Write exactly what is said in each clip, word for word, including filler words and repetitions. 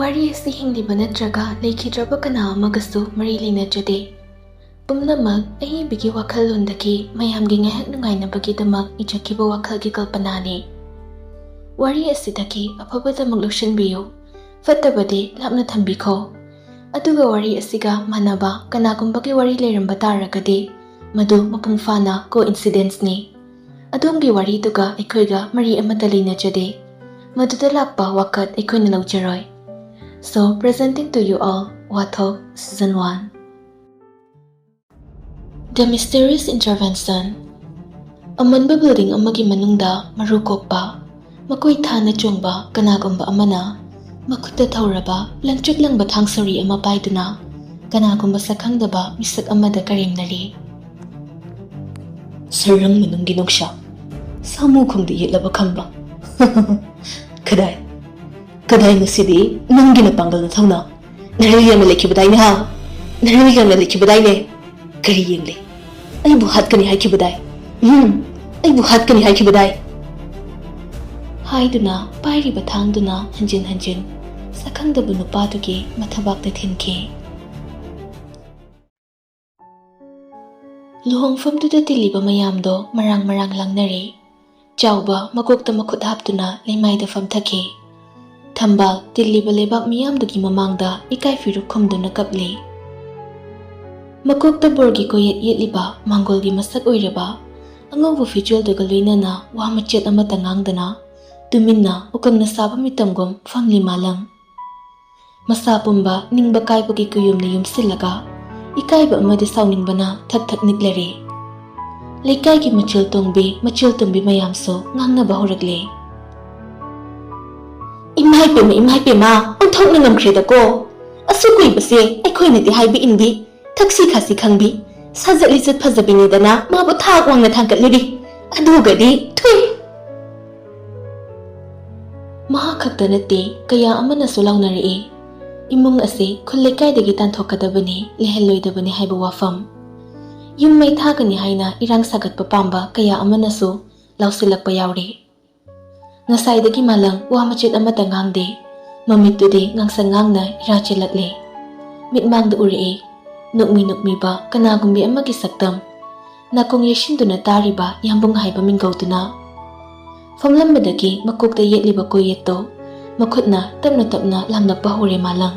ꯋꯥꯔꯤ ꯑꯁꯤ ꯍꯤꯡꯂꯤꯕ ꯅꯠꯇ꯭ꯔꯒ ꯂꯩꯈꯤꯗ꯭ꯔꯕ ꯀꯅꯥ ꯑꯃꯒꯁꯨ ꯃꯔꯤ ꯂꯩꯅꯖꯗꯦ꯫ ꯄꯨꯝꯅꯃꯛ ꯑꯏꯕꯒꯤ ꯋꯥꯈꯜꯂꯣꯟꯗꯒꯤ ꯃꯌꯥꯝꯒꯤ ꯉꯥꯏꯍꯥꯛ ꯅꯨꯡꯉꯥꯏꯅꯕꯒꯤꯗꯃꯛ ꯏꯖꯈꯤꯕ ꯋꯥꯈꯜꯒꯤ ꯀꯜꯄꯅꯥꯅꯤ꯫ ꯋꯥꯔꯤ ꯑꯁꯤꯗꯒꯤ ꯑꯐꯕꯗꯃꯛ ꯂꯧꯁꯤꯟꯕꯤꯌꯨ, ꯐꯠꯇꯕꯗꯤ ꯂꯥꯞꯅ ꯊꯝꯕꯤꯈꯣ꯫ ꯑꯗꯨꯒ ꯋꯥꯔꯤ ꯑꯁꯤꯒ ꯃꯥꯟꯅꯕ ꯀꯅꯥꯒꯨꯝꯕꯒꯤ ꯋꯥꯔꯤ ꯂꯩꯔꯝꯕ ꯇꯥꯔꯒꯗꯤ, ꯃꯗꯨ ꯃꯄꯨꯡ ꯐꯥꯅ coincidenceꯅꯤ꯫ ꯑꯗꯣꯝꯒꯤ ꯋꯥꯔꯤꯗꯨꯒ ꯑꯩꯈꯣꯏꯒ ꯃꯔꯤ ꯑꯃꯠꯇ ꯂꯩꯅꯖꯗꯦ꯫ ꯃꯗꯨꯗ ꯂꯥꯛꯄ ꯋꯥꯀꯠ ꯑꯩꯈꯣꯏꯅ ꯂꯧꯖꯔꯣꯏ꯫ So, presenting to you all, ꯋꯥꯊꯣꯛ, season one꯫ The Mysterious Intervention꯫ ꯑꯃꯟꯕ building ꯑꯃꯒꯤ ꯃꯅꯨꯡꯗ ꯃꯔꯨ ꯀꯣꯛꯄ, ꯃꯀꯣꯏ ꯊꯥꯅ ꯆꯣꯡꯕ ꯀꯅꯥꯒꯨꯝꯕ ꯑꯃꯅ ꯃꯈꯨꯠꯇ ꯊꯧꯔꯕ ꯂꯪꯇ꯭ꯔꯤꯛ ꯂꯪꯕ ꯊꯥꯡ ꯁꯣꯔꯤ ꯑꯃ ꯄꯥꯏꯗꯨꯅ ꯀꯅꯥꯒꯨꯝꯕ ꯁꯛꯈꯪꯗꯕ ꯃꯤꯁꯛ ꯑꯃꯗ ꯀꯔꯦꯝꯅꯔꯤ꯫ ꯁꯔꯪ ꯃꯅꯨꯡꯒꯤ ꯅꯨꯡꯁꯥ, ꯁꯥꯃꯨ ꯈꯣꯡꯗ ꯌꯦꯠꯂꯕ ꯈꯝꯕ꯫ ꯀꯗꯥꯏ, ꯀꯗꯥꯏ ꯉꯁꯤꯗꯤ ꯅꯪꯒꯤ ꯅꯄꯥꯡꯒꯜ ꯅꯊꯧꯅ? ꯅꯔꯩ ꯂꯦꯡꯅ ꯂꯩꯈꯤꯕꯗꯥꯏꯅꯦ, ꯍꯥ? ꯅꯔꯩ ꯂꯦꯡꯅ ꯂꯩꯈꯤꯕꯗꯥꯏꯅꯦ? ꯀꯔꯤ ꯌꯦꯡꯂꯤ? ꯑꯩꯕꯨ ꯍꯥꯠꯀꯅꯤ ꯍꯥꯏꯈꯤꯕꯗꯥꯏ? ꯎꯝ, ꯑꯩꯕꯨ ꯍꯥꯠꯀꯅꯤ ꯍꯥꯏꯈꯤꯕꯗꯥꯏ? ꯍꯥꯏꯗꯨꯅ ꯄꯥꯏꯔꯤꯕ ꯊꯥꯡꯗꯨꯅ ꯍꯟꯖꯤꯟ ꯍꯟꯖꯤꯟ ꯁꯛꯈꯪꯗꯕ ꯅꯨꯄꯥꯗꯨꯒꯤ ꯃꯊꯕꯥꯛꯇ ꯊꯤꯟꯈꯤ꯫ ꯂꯨꯍꯣꯡꯐꯝꯗꯨꯗ ꯇꯤꯜꯂꯤꯕ ꯃꯌꯥꯝꯗꯣ ꯃꯔꯥꯡ ꯃꯔꯥꯡ ꯂꯥꯡꯅꯔꯦ꯫ ꯆꯥꯎꯕ ꯃꯀꯣꯛꯇ ꯃꯈꯨꯠ ꯍꯥꯞꯇꯨꯅ ꯂꯩꯃꯥꯏꯗ ꯐꯝꯊꯈꯤ꯫ ꯊꯝꯕꯥꯜ ꯇꯤꯜꯂꯤꯕ ꯂꯩꯕꯥꯛ ꯃꯤꯌꯥꯝꯗꯨꯒꯤ ꯃꯃꯥꯡꯗ ꯏꯀꯥꯏ ꯐꯤꯔꯨꯛ ꯈꯨꯝꯗꯨꯅ ꯀꯞꯂꯤ꯫ ꯃꯀꯣꯛꯇ ꯕꯣꯔꯒꯤ ꯀꯣꯌꯦꯠ ꯌꯦꯠꯂꯤꯕ ꯃꯪꯒꯣꯜꯒꯤ ꯃꯁꯛ ꯑꯣꯏꯔꯕ ꯑꯉꯧꯕ ꯐꯤꯖꯣꯜꯗꯨꯒ ꯂꯣꯏꯅꯅ ꯋꯥ ꯃꯆꯦꯠ ꯑꯃꯠꯇ ꯉꯥꯡꯗꯅ ꯇꯨꯃꯤꯟꯅ ꯎꯀꯪꯅ ꯁꯥꯕ ꯃꯤꯇꯝꯒꯨꯝ ꯐꯝꯂꯤ ꯃꯥꯂꯪ꯫ ꯃꯁꯥ ꯄꯨꯝꯕ ꯅꯤꯡꯕ ꯀꯥꯏꯕꯒꯤ ꯀꯨꯌꯨꯝꯅ ꯌꯨꯝꯁꯤꯜꯂꯒ ꯏꯀꯥꯏꯕ ꯑꯃꯗꯤ ꯁꯥꯎꯅꯤꯡꯕꯅ ꯊꯛ ꯊꯛ ꯅꯤꯛꯂꯔꯦ꯫ ꯂꯩꯀꯥꯏꯒꯤ ꯃꯆꯤꯜ ꯇꯣꯡꯕꯤ, ꯃꯆꯤꯜ ꯇꯨꯝꯕꯤ ꯃꯌꯥꯝꯁꯨ ꯉꯥꯡꯅꯕ ꯍꯧꯔꯛꯂꯦ꯫ "ꯏꯃꯥꯏ ꯄꯦꯝꯃ, ꯏꯃꯥꯏ ꯄꯦꯝꯃ, ꯑꯣꯟꯊꯣꯛꯅ ꯉꯝꯈ꯭ꯔꯦꯗꯀꯣ꯫ ꯑꯁꯨꯛ ꯀꯨꯏꯕꯁꯦ ꯑꯩꯈꯣꯏꯅꯗꯤ ꯍꯥꯏꯕ ꯏꯟꯕꯤ, ꯊꯛꯁꯤ ꯈꯥꯁꯤ ꯈꯪꯕꯤ, ꯁꯥꯖꯠ ꯂꯤꯆꯠ ꯐꯖꯕꯤꯅꯤꯗꯅ ꯃꯥꯕꯨ ꯊꯥꯛ ꯋꯥꯡꯅ ꯊꯥꯡꯒꯠꯂꯤꯔꯤ꯫ ꯑꯗꯨꯒꯗꯤ ꯊꯨꯏ!" ꯃꯍꯥꯛ ꯈꯛꯇ ꯅꯠꯇꯦ, ꯀꯌꯥ ꯑꯃꯅꯁꯨ ꯂꯥꯎꯅꯔꯛꯏ꯫ ꯏꯃꯨꯡ ꯑꯁꯤ ꯈꯨꯜ ꯂꯩꯀꯥꯏꯗꯒꯤ ꯇꯥꯟꯊꯣꯛꯀꯗꯕꯅꯤ, ꯂꯩꯍꯜꯂꯣꯏꯗꯕꯅꯤ ꯍꯥꯏꯕ ꯋꯥꯐꯝ꯫ ꯌꯨꯝ ꯃꯩ ꯊꯥꯒꯅꯤ ꯍꯥꯏꯅ ꯏꯔꯥꯡ ꯁꯥꯒꯠꯄ ꯄꯥꯝꯕ ꯀꯌꯥ ꯑꯃꯅꯁꯨ ꯂꯥꯎꯁꯤꯜꯂꯛꯄ ꯌꯥꯎꯔꯤ꯫ ꯉꯁꯥꯏꯗꯒꯤ ꯃꯥꯂꯪ ꯋꯥ ꯃꯆꯦꯠ ꯑꯃꯠꯇ ꯉꯥꯡꯗꯦ꯫ ꯃꯃꯤꯠꯇꯨꯗꯤ ꯉꯥꯡꯁꯪ ꯉꯥꯡꯅ ꯏꯔꯥ ꯆꯦꯜꯂꯛꯂꯦ꯫ ꯃꯤꯠꯃꯥꯡꯗ ꯎꯔꯛꯏ, ꯅꯣꯛꯃꯤ ꯅꯣꯛꯃꯤꯕ ꯀꯅꯥꯒꯨꯝꯕꯤ ꯑꯃꯒꯤ ꯁꯛꯇꯝ꯫ ꯅꯥꯀꯣꯡ ꯌꯩꯁꯤꯟꯗꯨꯅ ꯇꯥꯔꯤꯕ ꯌꯥꯝꯕꯨꯡ ꯍꯥꯏꯕ ꯃꯤꯡꯒꯧꯗꯨꯅ꯫ ꯐꯝꯂꯝꯕꯗꯒꯤ ꯃꯀꯣꯛꯇ ꯌꯦꯠꯂꯤꯕ ꯀꯣꯌꯦꯠꯇꯣ ꯃꯈꯨꯠꯅ ꯇꯞꯅ ꯇꯞꯅ ꯂꯥꯝꯂꯛꯄ ꯍꯧꯔꯦ ꯃꯥꯂꯪ꯫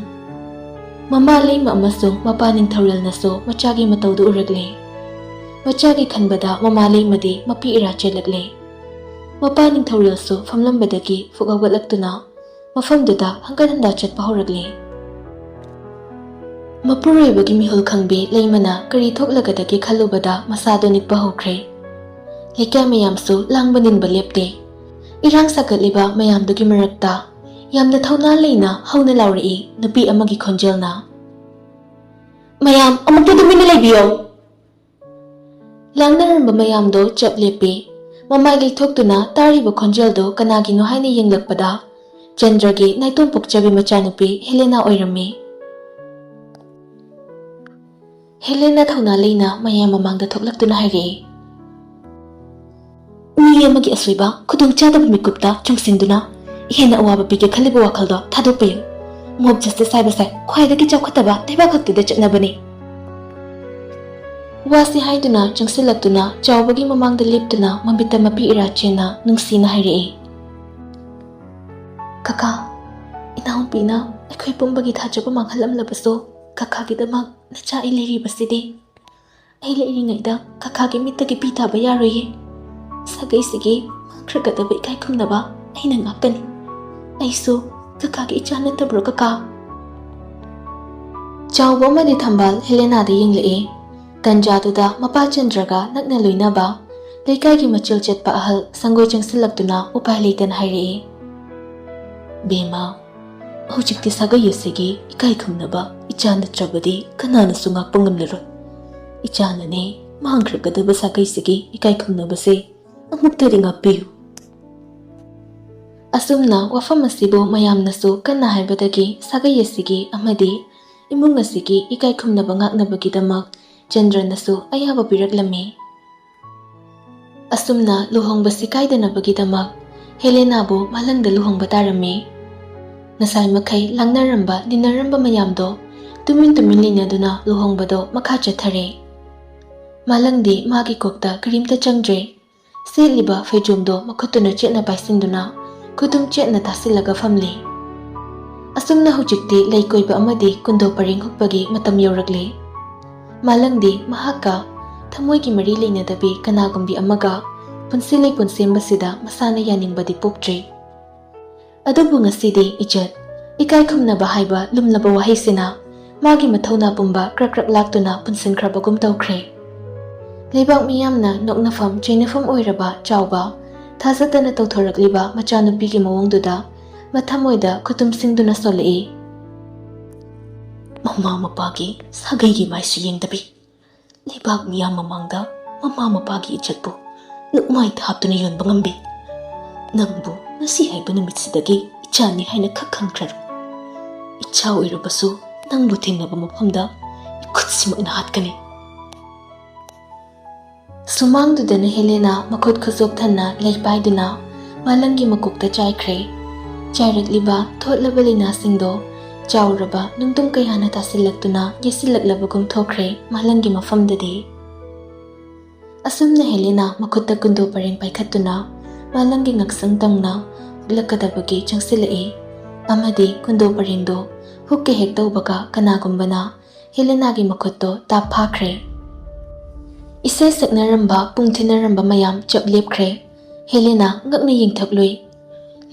ꯃꯃꯥ ꯂꯩꯃ ꯑꯃꯁꯨꯡ ꯃꯄꯥ ꯅꯤꯡꯊꯧꯔꯦꯜꯅꯁꯨ ꯃꯆꯥꯒꯤ ꯃꯇꯧꯗꯨ ꯎꯔꯛꯂꯦ꯫ ꯃꯆꯥꯒꯤ ꯈꯟꯕꯗ ꯃꯃꯥ ꯂꯩꯃꯗꯤ ꯃꯄꯤ ꯏꯔꯥ ꯆꯦꯜꯂꯛꯂꯦ꯫ ꯃꯄꯥ ꯅꯤꯡꯊꯧꯔꯦꯜꯁꯨ ꯐꯝꯂꯝꯕꯗꯒꯤ ꯐꯨꯛ ꯍꯧꯒꯠꯂꯛꯇꯨꯅ ꯃꯐꯝꯗꯨꯗ ꯍꯪꯒꯠ ꯍꯟꯗ ꯆꯠꯄ ꯍꯧꯔꯛꯂꯦ꯫ ꯃꯄꯨꯔꯣꯏꯕꯒꯤ ꯃꯤꯍꯨꯜ ꯈꯪꯕꯤ ꯂꯩꯃꯅ ꯀꯔꯤ ꯊꯣꯛꯂꯒꯗꯒꯦ ꯈꯜꯂꯨꯕꯗ ꯃꯁꯥꯗꯣ ꯅꯤꯛꯄ ꯍꯧꯈ꯭ꯔꯦ꯫ ꯂꯩꯀꯥꯏ ꯃꯌꯥꯝꯁꯨ ꯂꯥꯡꯕ ꯅꯤꯟꯕ ꯂꯦꯞꯇꯦ꯫ ꯏꯔꯥꯡ ꯁꯥꯒꯠꯂꯤꯕ ꯃꯌꯥꯝꯗꯨꯒꯤ ꯃꯔꯛꯇ ꯌꯥꯝꯅ ꯊꯧꯅꯥ ꯂꯩꯅ ꯍꯧꯅ ꯂꯥꯎꯔꯛꯏ ꯅꯨꯄꯤ ꯑꯃꯒꯤ ꯈꯣꯟꯖꯦꯜꯅ꯫ "ꯃꯌꯥꯝ ꯑꯃꯨꯛꯇ ꯇꯨꯃꯤꯟꯅ ꯂꯩꯕꯤꯌꯣ!" ꯂꯥꯡꯅꯔꯝꯕ ꯃꯌꯥꯝꯗꯣ ꯆꯞ ꯂꯦꯞꯄꯤ꯫ ꯃꯃꯥꯏ ꯂꯩꯊꯣꯛꯇꯨꯅ ꯇꯥꯔꯤꯕ ꯈꯣꯟꯖꯦꯜꯗꯣ ꯀꯅꯥꯒꯤꯅꯣ ꯍꯥꯏꯅ ꯌꯦꯡꯂꯛꯄꯗ ꯆꯟꯗ꯭ꯔꯒꯤ ꯅꯥꯏꯇꯣꯝ ꯄꯣꯛꯆꯕꯤ ꯃꯆꯥꯅꯨꯄꯤ ꯍꯦꯂꯦꯅꯥ ꯑꯣꯏꯔꯝꯃꯤ꯫ ꯍꯦꯂꯦꯅꯥ ꯊꯧꯅꯥ ꯂꯩꯅ ꯃꯌꯥꯝ ꯃꯃꯥꯡꯗ ꯊꯣꯛꯂꯛꯇꯨꯅ ꯍꯥꯏꯔꯛꯏ, "ꯃꯤ ꯑꯃꯒꯤ ꯑꯁꯣꯏꯕ ꯈꯨꯗꯣꯡꯆꯥꯗꯕ ꯃꯤꯀꯨꯞꯇ ꯆꯨꯡꯁꯤꯟꯗꯨꯅ ꯍꯦꯟꯅ ꯑꯋꯥꯕ ꯄꯤꯒꯦ ꯈꯜꯂꯤꯕ ꯋꯥꯈꯜꯗꯣ ꯊꯥꯗꯣꯛꯄꯤꯌꯨ꯫ Mob justice ꯍꯥꯏꯕꯁꯦ ꯈ꯭ꯋꯥꯏꯗꯒꯤ ꯆꯥꯎꯈꯠꯇꯕ ꯂꯩꯕꯥꯛ ꯈꯛꯇꯗ ꯆꯠꯅꯕꯅꯤ꯫" ꯋꯥꯁꯤ ꯍꯥꯏꯗꯨꯅ ꯆꯪꯁꯤꯜꯂꯛꯇꯨꯅ ꯆꯥꯎꯕꯒꯤ ꯃꯃꯥꯡꯗ ꯂꯦꯞꯇꯨꯅ ꯃꯃꯤꯠꯇ ꯃꯄꯤ ꯏꯔꯥ ꯆꯦꯟꯅ ꯅꯨꯡꯁꯤꯅ ꯍꯥꯏꯔꯛꯏ, "ꯀꯀꯥ, ꯏꯅꯥꯎꯄꯤꯅ ꯑꯩꯈꯣꯏ ꯄꯨꯝꯕꯒꯤ ꯊꯥꯖꯕ ꯃꯥꯡꯍꯜꯂꯝꯂꯕꯁꯨ ꯀꯀꯥꯒꯤꯗꯃꯛ ꯅꯆꯥ ꯑꯩ ꯂꯩꯔꯤꯕꯁꯤꯗꯤ꯫ ꯑꯩ ꯂꯩꯔꯤꯉꯩꯗ ꯀꯀꯥꯒꯤ ꯃꯤꯠꯇꯒꯤ ꯄꯤ ꯇꯥꯕ ꯌꯥꯔꯣꯏꯌꯦ꯫ ꯁꯥꯒꯩꯁꯤꯒꯤ ꯃꯥꯡꯈ꯭ꯔꯒꯗꯕ ꯏꯀꯥꯏ ꯈꯨꯝꯅꯕ ꯑꯩꯅ ꯉꯥꯛꯀꯅꯤ꯫ ꯑꯩꯁꯨ ꯀꯀꯥꯒꯤ ꯏꯆꯥ ꯅꯠꯇꯕ꯭ꯔꯣ, ꯀꯀꯥ?" ꯆꯥꯎꯕ ꯑꯃꯗꯤ ꯊꯝꯕꯥꯜ ꯍꯦꯂꯦꯅꯥꯗ ꯌꯦꯡꯂꯛꯏ꯫ ꯇꯟꯖꯥꯗꯨꯗ ꯃꯄꯥ ꯆꯟꯗ꯭ꯔꯒ ꯅꯛꯅ ꯂꯣꯏꯅꯕ ꯂꯩꯀꯥꯏꯒꯤ ꯃꯆꯤꯜ ꯆꯠꯄ ꯑꯍꯜ ꯁꯪꯒꯣꯏ ꯆꯪꯁꯤꯜꯂꯛꯇꯨꯅ ꯎꯄꯥꯏ ꯂꯩꯇꯅ ꯍꯥꯏꯔꯛꯏ, "ꯕꯦꯝꯃ, ꯍꯧꯖꯤꯛꯇꯤ ꯁꯥꯒꯩ ꯑꯁꯤꯒꯤ ꯏꯀꯥꯏ ꯈꯨꯝꯅꯕ ꯏꯆꯥ ꯅꯠꯇ꯭ꯔꯕꯗꯤ ꯀꯅꯥꯅꯁꯨ ꯉꯥꯛꯄ ꯉꯝꯂꯔꯣꯏ꯫ ꯏꯆꯥꯅꯅꯦ ꯃꯥꯡꯈ꯭ꯔꯒꯗꯕ ꯁꯥꯒꯩꯁꯤꯒꯤ ꯏꯀꯥꯏ ꯈꯨꯝꯅꯕꯁꯦ ꯑꯃꯨꯛꯇꯗꯤ ꯉꯥꯛꯄꯤꯌꯨ꯫" ꯑꯁꯨꯝꯅ ꯋꯥꯐꯝ ꯑꯁꯤꯕꯨ ꯃꯌꯥꯝꯅꯁꯨ ꯀꯟꯅ ꯍꯥꯏꯕꯗꯒꯤ ꯁꯥꯒꯩ ꯑꯁꯤꯒꯤ ꯑꯃꯗꯤ ꯏꯃꯨꯡ ꯑꯁꯤꯒꯤ ꯏꯀꯥꯏ ꯈꯨꯝꯅꯕ ꯉꯥꯛꯅꯕꯒꯤꯗꯃꯛ ꯆꯟꯗ꯭ꯔꯅꯁꯨ ꯑꯌꯥꯕ ꯄꯤꯔꯛꯂꯝꯃꯤ꯫ ꯑꯁꯨꯝꯅ ꯂꯨꯍꯣꯡꯕꯁꯤ ꯀꯥꯏꯗꯅꯕꯒꯤꯗꯃꯛ ꯍꯦꯂꯦꯅꯥꯕꯨ ꯃꯥꯂꯪꯗ ꯂꯨꯍꯣꯡꯕ ꯇꯥꯔꯝꯃꯤ꯫ ꯉꯁꯥꯏ ꯃꯈꯩ ꯂꯥꯡꯅꯔꯝꯕ ꯅꯤꯟꯅꯔꯝꯕ ꯃꯌꯥꯝꯗꯣ ꯇꯨꯃꯤꯟ ꯇꯨꯃꯤꯟ ꯂꯩꯅꯗꯨꯅ ꯂꯨꯍꯣꯡꯕꯗꯣ ꯃꯈꯥ ꯆꯠꯊꯔꯦ꯫ ꯃꯥꯂꯪꯗꯤ ꯃꯥꯒꯤ ꯀꯣꯛꯇ ꯀꯔꯤꯝꯇ ꯆꯪꯗ꯭ꯔꯦ꯫ ꯁꯦꯠꯂꯤꯕ ꯐꯩꯖꯣꯝꯗꯣ ꯃꯈꯨꯠꯇꯨꯅ ꯆꯦꯠꯅ ꯄꯥꯏꯁꯤꯟꯗꯨꯅ ꯈꯨꯇꯨꯝ ꯆꯦꯠꯅ ꯇꯥꯁꯤꯜꯂꯒ ꯐꯝꯂꯤ꯫ ꯑꯁꯨꯝꯅ ꯍꯧꯖꯤꯛꯇꯤ ꯂꯩꯀꯣꯏꯕ ꯑꯃꯗꯤ ꯀꯨꯟꯗꯣ ꯄꯔꯦꯡ ꯍꯨꯛꯄꯒꯤ ꯃꯇꯝ ꯌꯧꯔꯛꯂꯦ꯫ ꯃꯥꯂꯪꯗꯤ ꯃꯍꯥꯛꯀ ꯊꯃꯣꯏꯒꯤ ꯃꯔꯤ ꯂꯩꯅꯗꯕꯤ ꯀꯅꯥꯒꯨꯝꯕꯤ ꯑꯃꯒ ꯄꯨꯟꯁꯤ ꯂꯩꯄꯨꯟ ꯁꯦꯝꯕꯁꯤꯗ ꯃꯁꯥꯅ ꯌꯥꯅꯤꯡꯕꯗꯤ ꯄꯣꯛꯇ꯭ꯔꯤ꯫ ꯑꯗꯨꯕꯨ ꯉꯁꯤꯗꯤ ꯏꯖꯠ, ꯏꯀꯥꯏ ꯈꯨꯝꯅꯕ ꯍꯥꯏꯕ ꯂꯨꯝꯂꯕ ꯋꯥꯍꯩꯁꯤꯅ ꯃꯥꯒꯤ ꯃꯊꯧꯅꯥ ꯄꯨꯝꯕ ꯀ꯭ꯔꯛ ꯀ꯭ꯔꯛ ꯂꯥꯛꯇꯨꯅ ꯄꯨꯟꯁꯤꯟꯈ꯭ꯔꯕꯒꯨꯝ ꯇꯧꯈ꯭ꯔꯦ꯫ ꯂꯩꯕꯥꯛ ꯃꯤꯌꯥꯝꯅ ꯅꯣꯛꯅꯐꯝ ꯆꯩꯅꯐꯝ ꯑꯣꯏꯔꯕ ꯆꯥꯎꯕ, ꯊꯥꯖꯗꯅ ꯇꯧꯊꯣꯔꯛꯂꯤꯕ ꯃꯆꯥꯅꯨꯄꯤꯒꯤ ꯃꯑꯣꯡꯗꯨꯗ ꯃꯊꯃꯣꯏꯗ ꯈꯨꯇꯨꯝꯁꯤꯡꯗꯨꯅ ꯁꯣꯜꯂꯛꯏ꯫ ꯃꯃꯥ ꯃꯄꯥꯒꯤ ꯁꯥꯒꯩꯒꯤ ꯃꯥꯏꯁꯨ ꯌꯦꯡꯗꯕꯤ, ꯂꯩꯕꯥꯛ ꯃꯤꯌꯥꯝ ꯃꯃꯥꯡꯗ ꯃꯃꯥ ꯃꯄꯥꯒꯤ ꯏꯖꯠꯄꯨ ꯂꯨꯛꯃꯥꯏꯗ ꯍꯥꯞꯇꯨꯅ ꯌꯣꯟꯕ ꯉꯝꯕꯤ꯫ ꯅꯪꯕꯨ ꯉꯁꯤ ꯍꯥꯏꯕ ꯅꯨꯃꯤꯠꯁꯤꯗꯒꯤ ꯏꯆꯥꯅꯤ ꯍꯥꯏꯅ ꯈꯛ ꯈꯟꯈ꯭ꯔꯔꯣꯏ꯫ ꯏꯆꯥ ꯑꯣꯏꯔꯕꯁꯨ ꯅꯪꯕꯨ ꯊꯦꯡꯅꯕ ꯃꯐꯝꯗ ꯏꯈꯨꯠꯁꯤꯃꯛꯅ ꯍꯥꯠꯀꯅꯤ꯫ ꯁꯨꯃꯥꯡꯗꯨꯗꯅ ꯍꯦꯂꯦꯅꯥ ꯃꯈꯨꯠ ꯈꯨꯖꯣꯞ ꯊꯟꯅ ꯂꯩ ꯄꯥꯏꯗꯨꯅ ꯃꯥꯂꯪꯒꯤ ꯃꯀꯣꯛꯇ ꯆꯥꯏꯈ꯭ꯔꯦ꯫ ꯆꯥꯏꯔꯛꯂꯤꯕ ꯊꯣꯠꯂꯕ ꯂꯩꯅꯥꯁꯤꯡꯗꯣ ꯆꯥꯎꯔꯕ ꯅꯨꯡꯗꯨꯝ ꯀꯌꯥꯅ ꯇꯥꯁꯤꯜꯂꯛꯇꯨꯅ ꯌꯩꯁꯤꯜꯂꯛꯂꯕꯒꯨꯝ ꯊꯣꯛꯈ꯭ꯔꯦ ꯃꯥꯂꯪꯒꯤ ꯃꯐꯝꯗꯗꯤ꯫ ꯑꯁꯨꯝꯅ ꯍꯦꯂꯦꯅꯥ ꯃꯈꯨꯠꯇ ꯀꯨꯟꯗꯣ ꯄꯔꯦꯡ ꯄꯥꯏꯈꯠꯇꯨꯅ ꯃꯥꯂꯪꯒꯤ ꯉꯛꯁꯪ ꯇꯪꯅ ꯍꯨꯛꯂꯛꯀꯗꯕꯒꯤ ꯆꯪꯁꯤꯜꯂꯛꯏ ꯑꯃꯗꯤ ꯀꯨꯟꯗꯣ ꯄꯔꯦꯡꯗꯣ ꯍꯨꯛꯀ ꯍꯦꯛ ꯇꯧꯕꯒ ꯀꯅꯥꯒꯨꯝꯕꯅ ꯍꯦꯂꯦꯅꯥꯒꯤ ꯃꯈꯨꯠꯇꯣ ꯇꯥꯞ ꯐꯥꯈ꯭ꯔꯦ꯫ ꯏꯁꯩ ꯁꯛꯅꯔꯝꯕ, ꯄꯨꯡ ꯊꯤꯟꯅꯔꯝꯕ ꯃꯌꯥꯝ ꯆꯞ ꯂꯦꯞꯈ꯭ꯔꯦ꯫ ꯍꯦꯂꯦꯅꯥ ꯉꯛꯅ ꯌꯦꯡꯊꯛꯂꯨꯏ꯫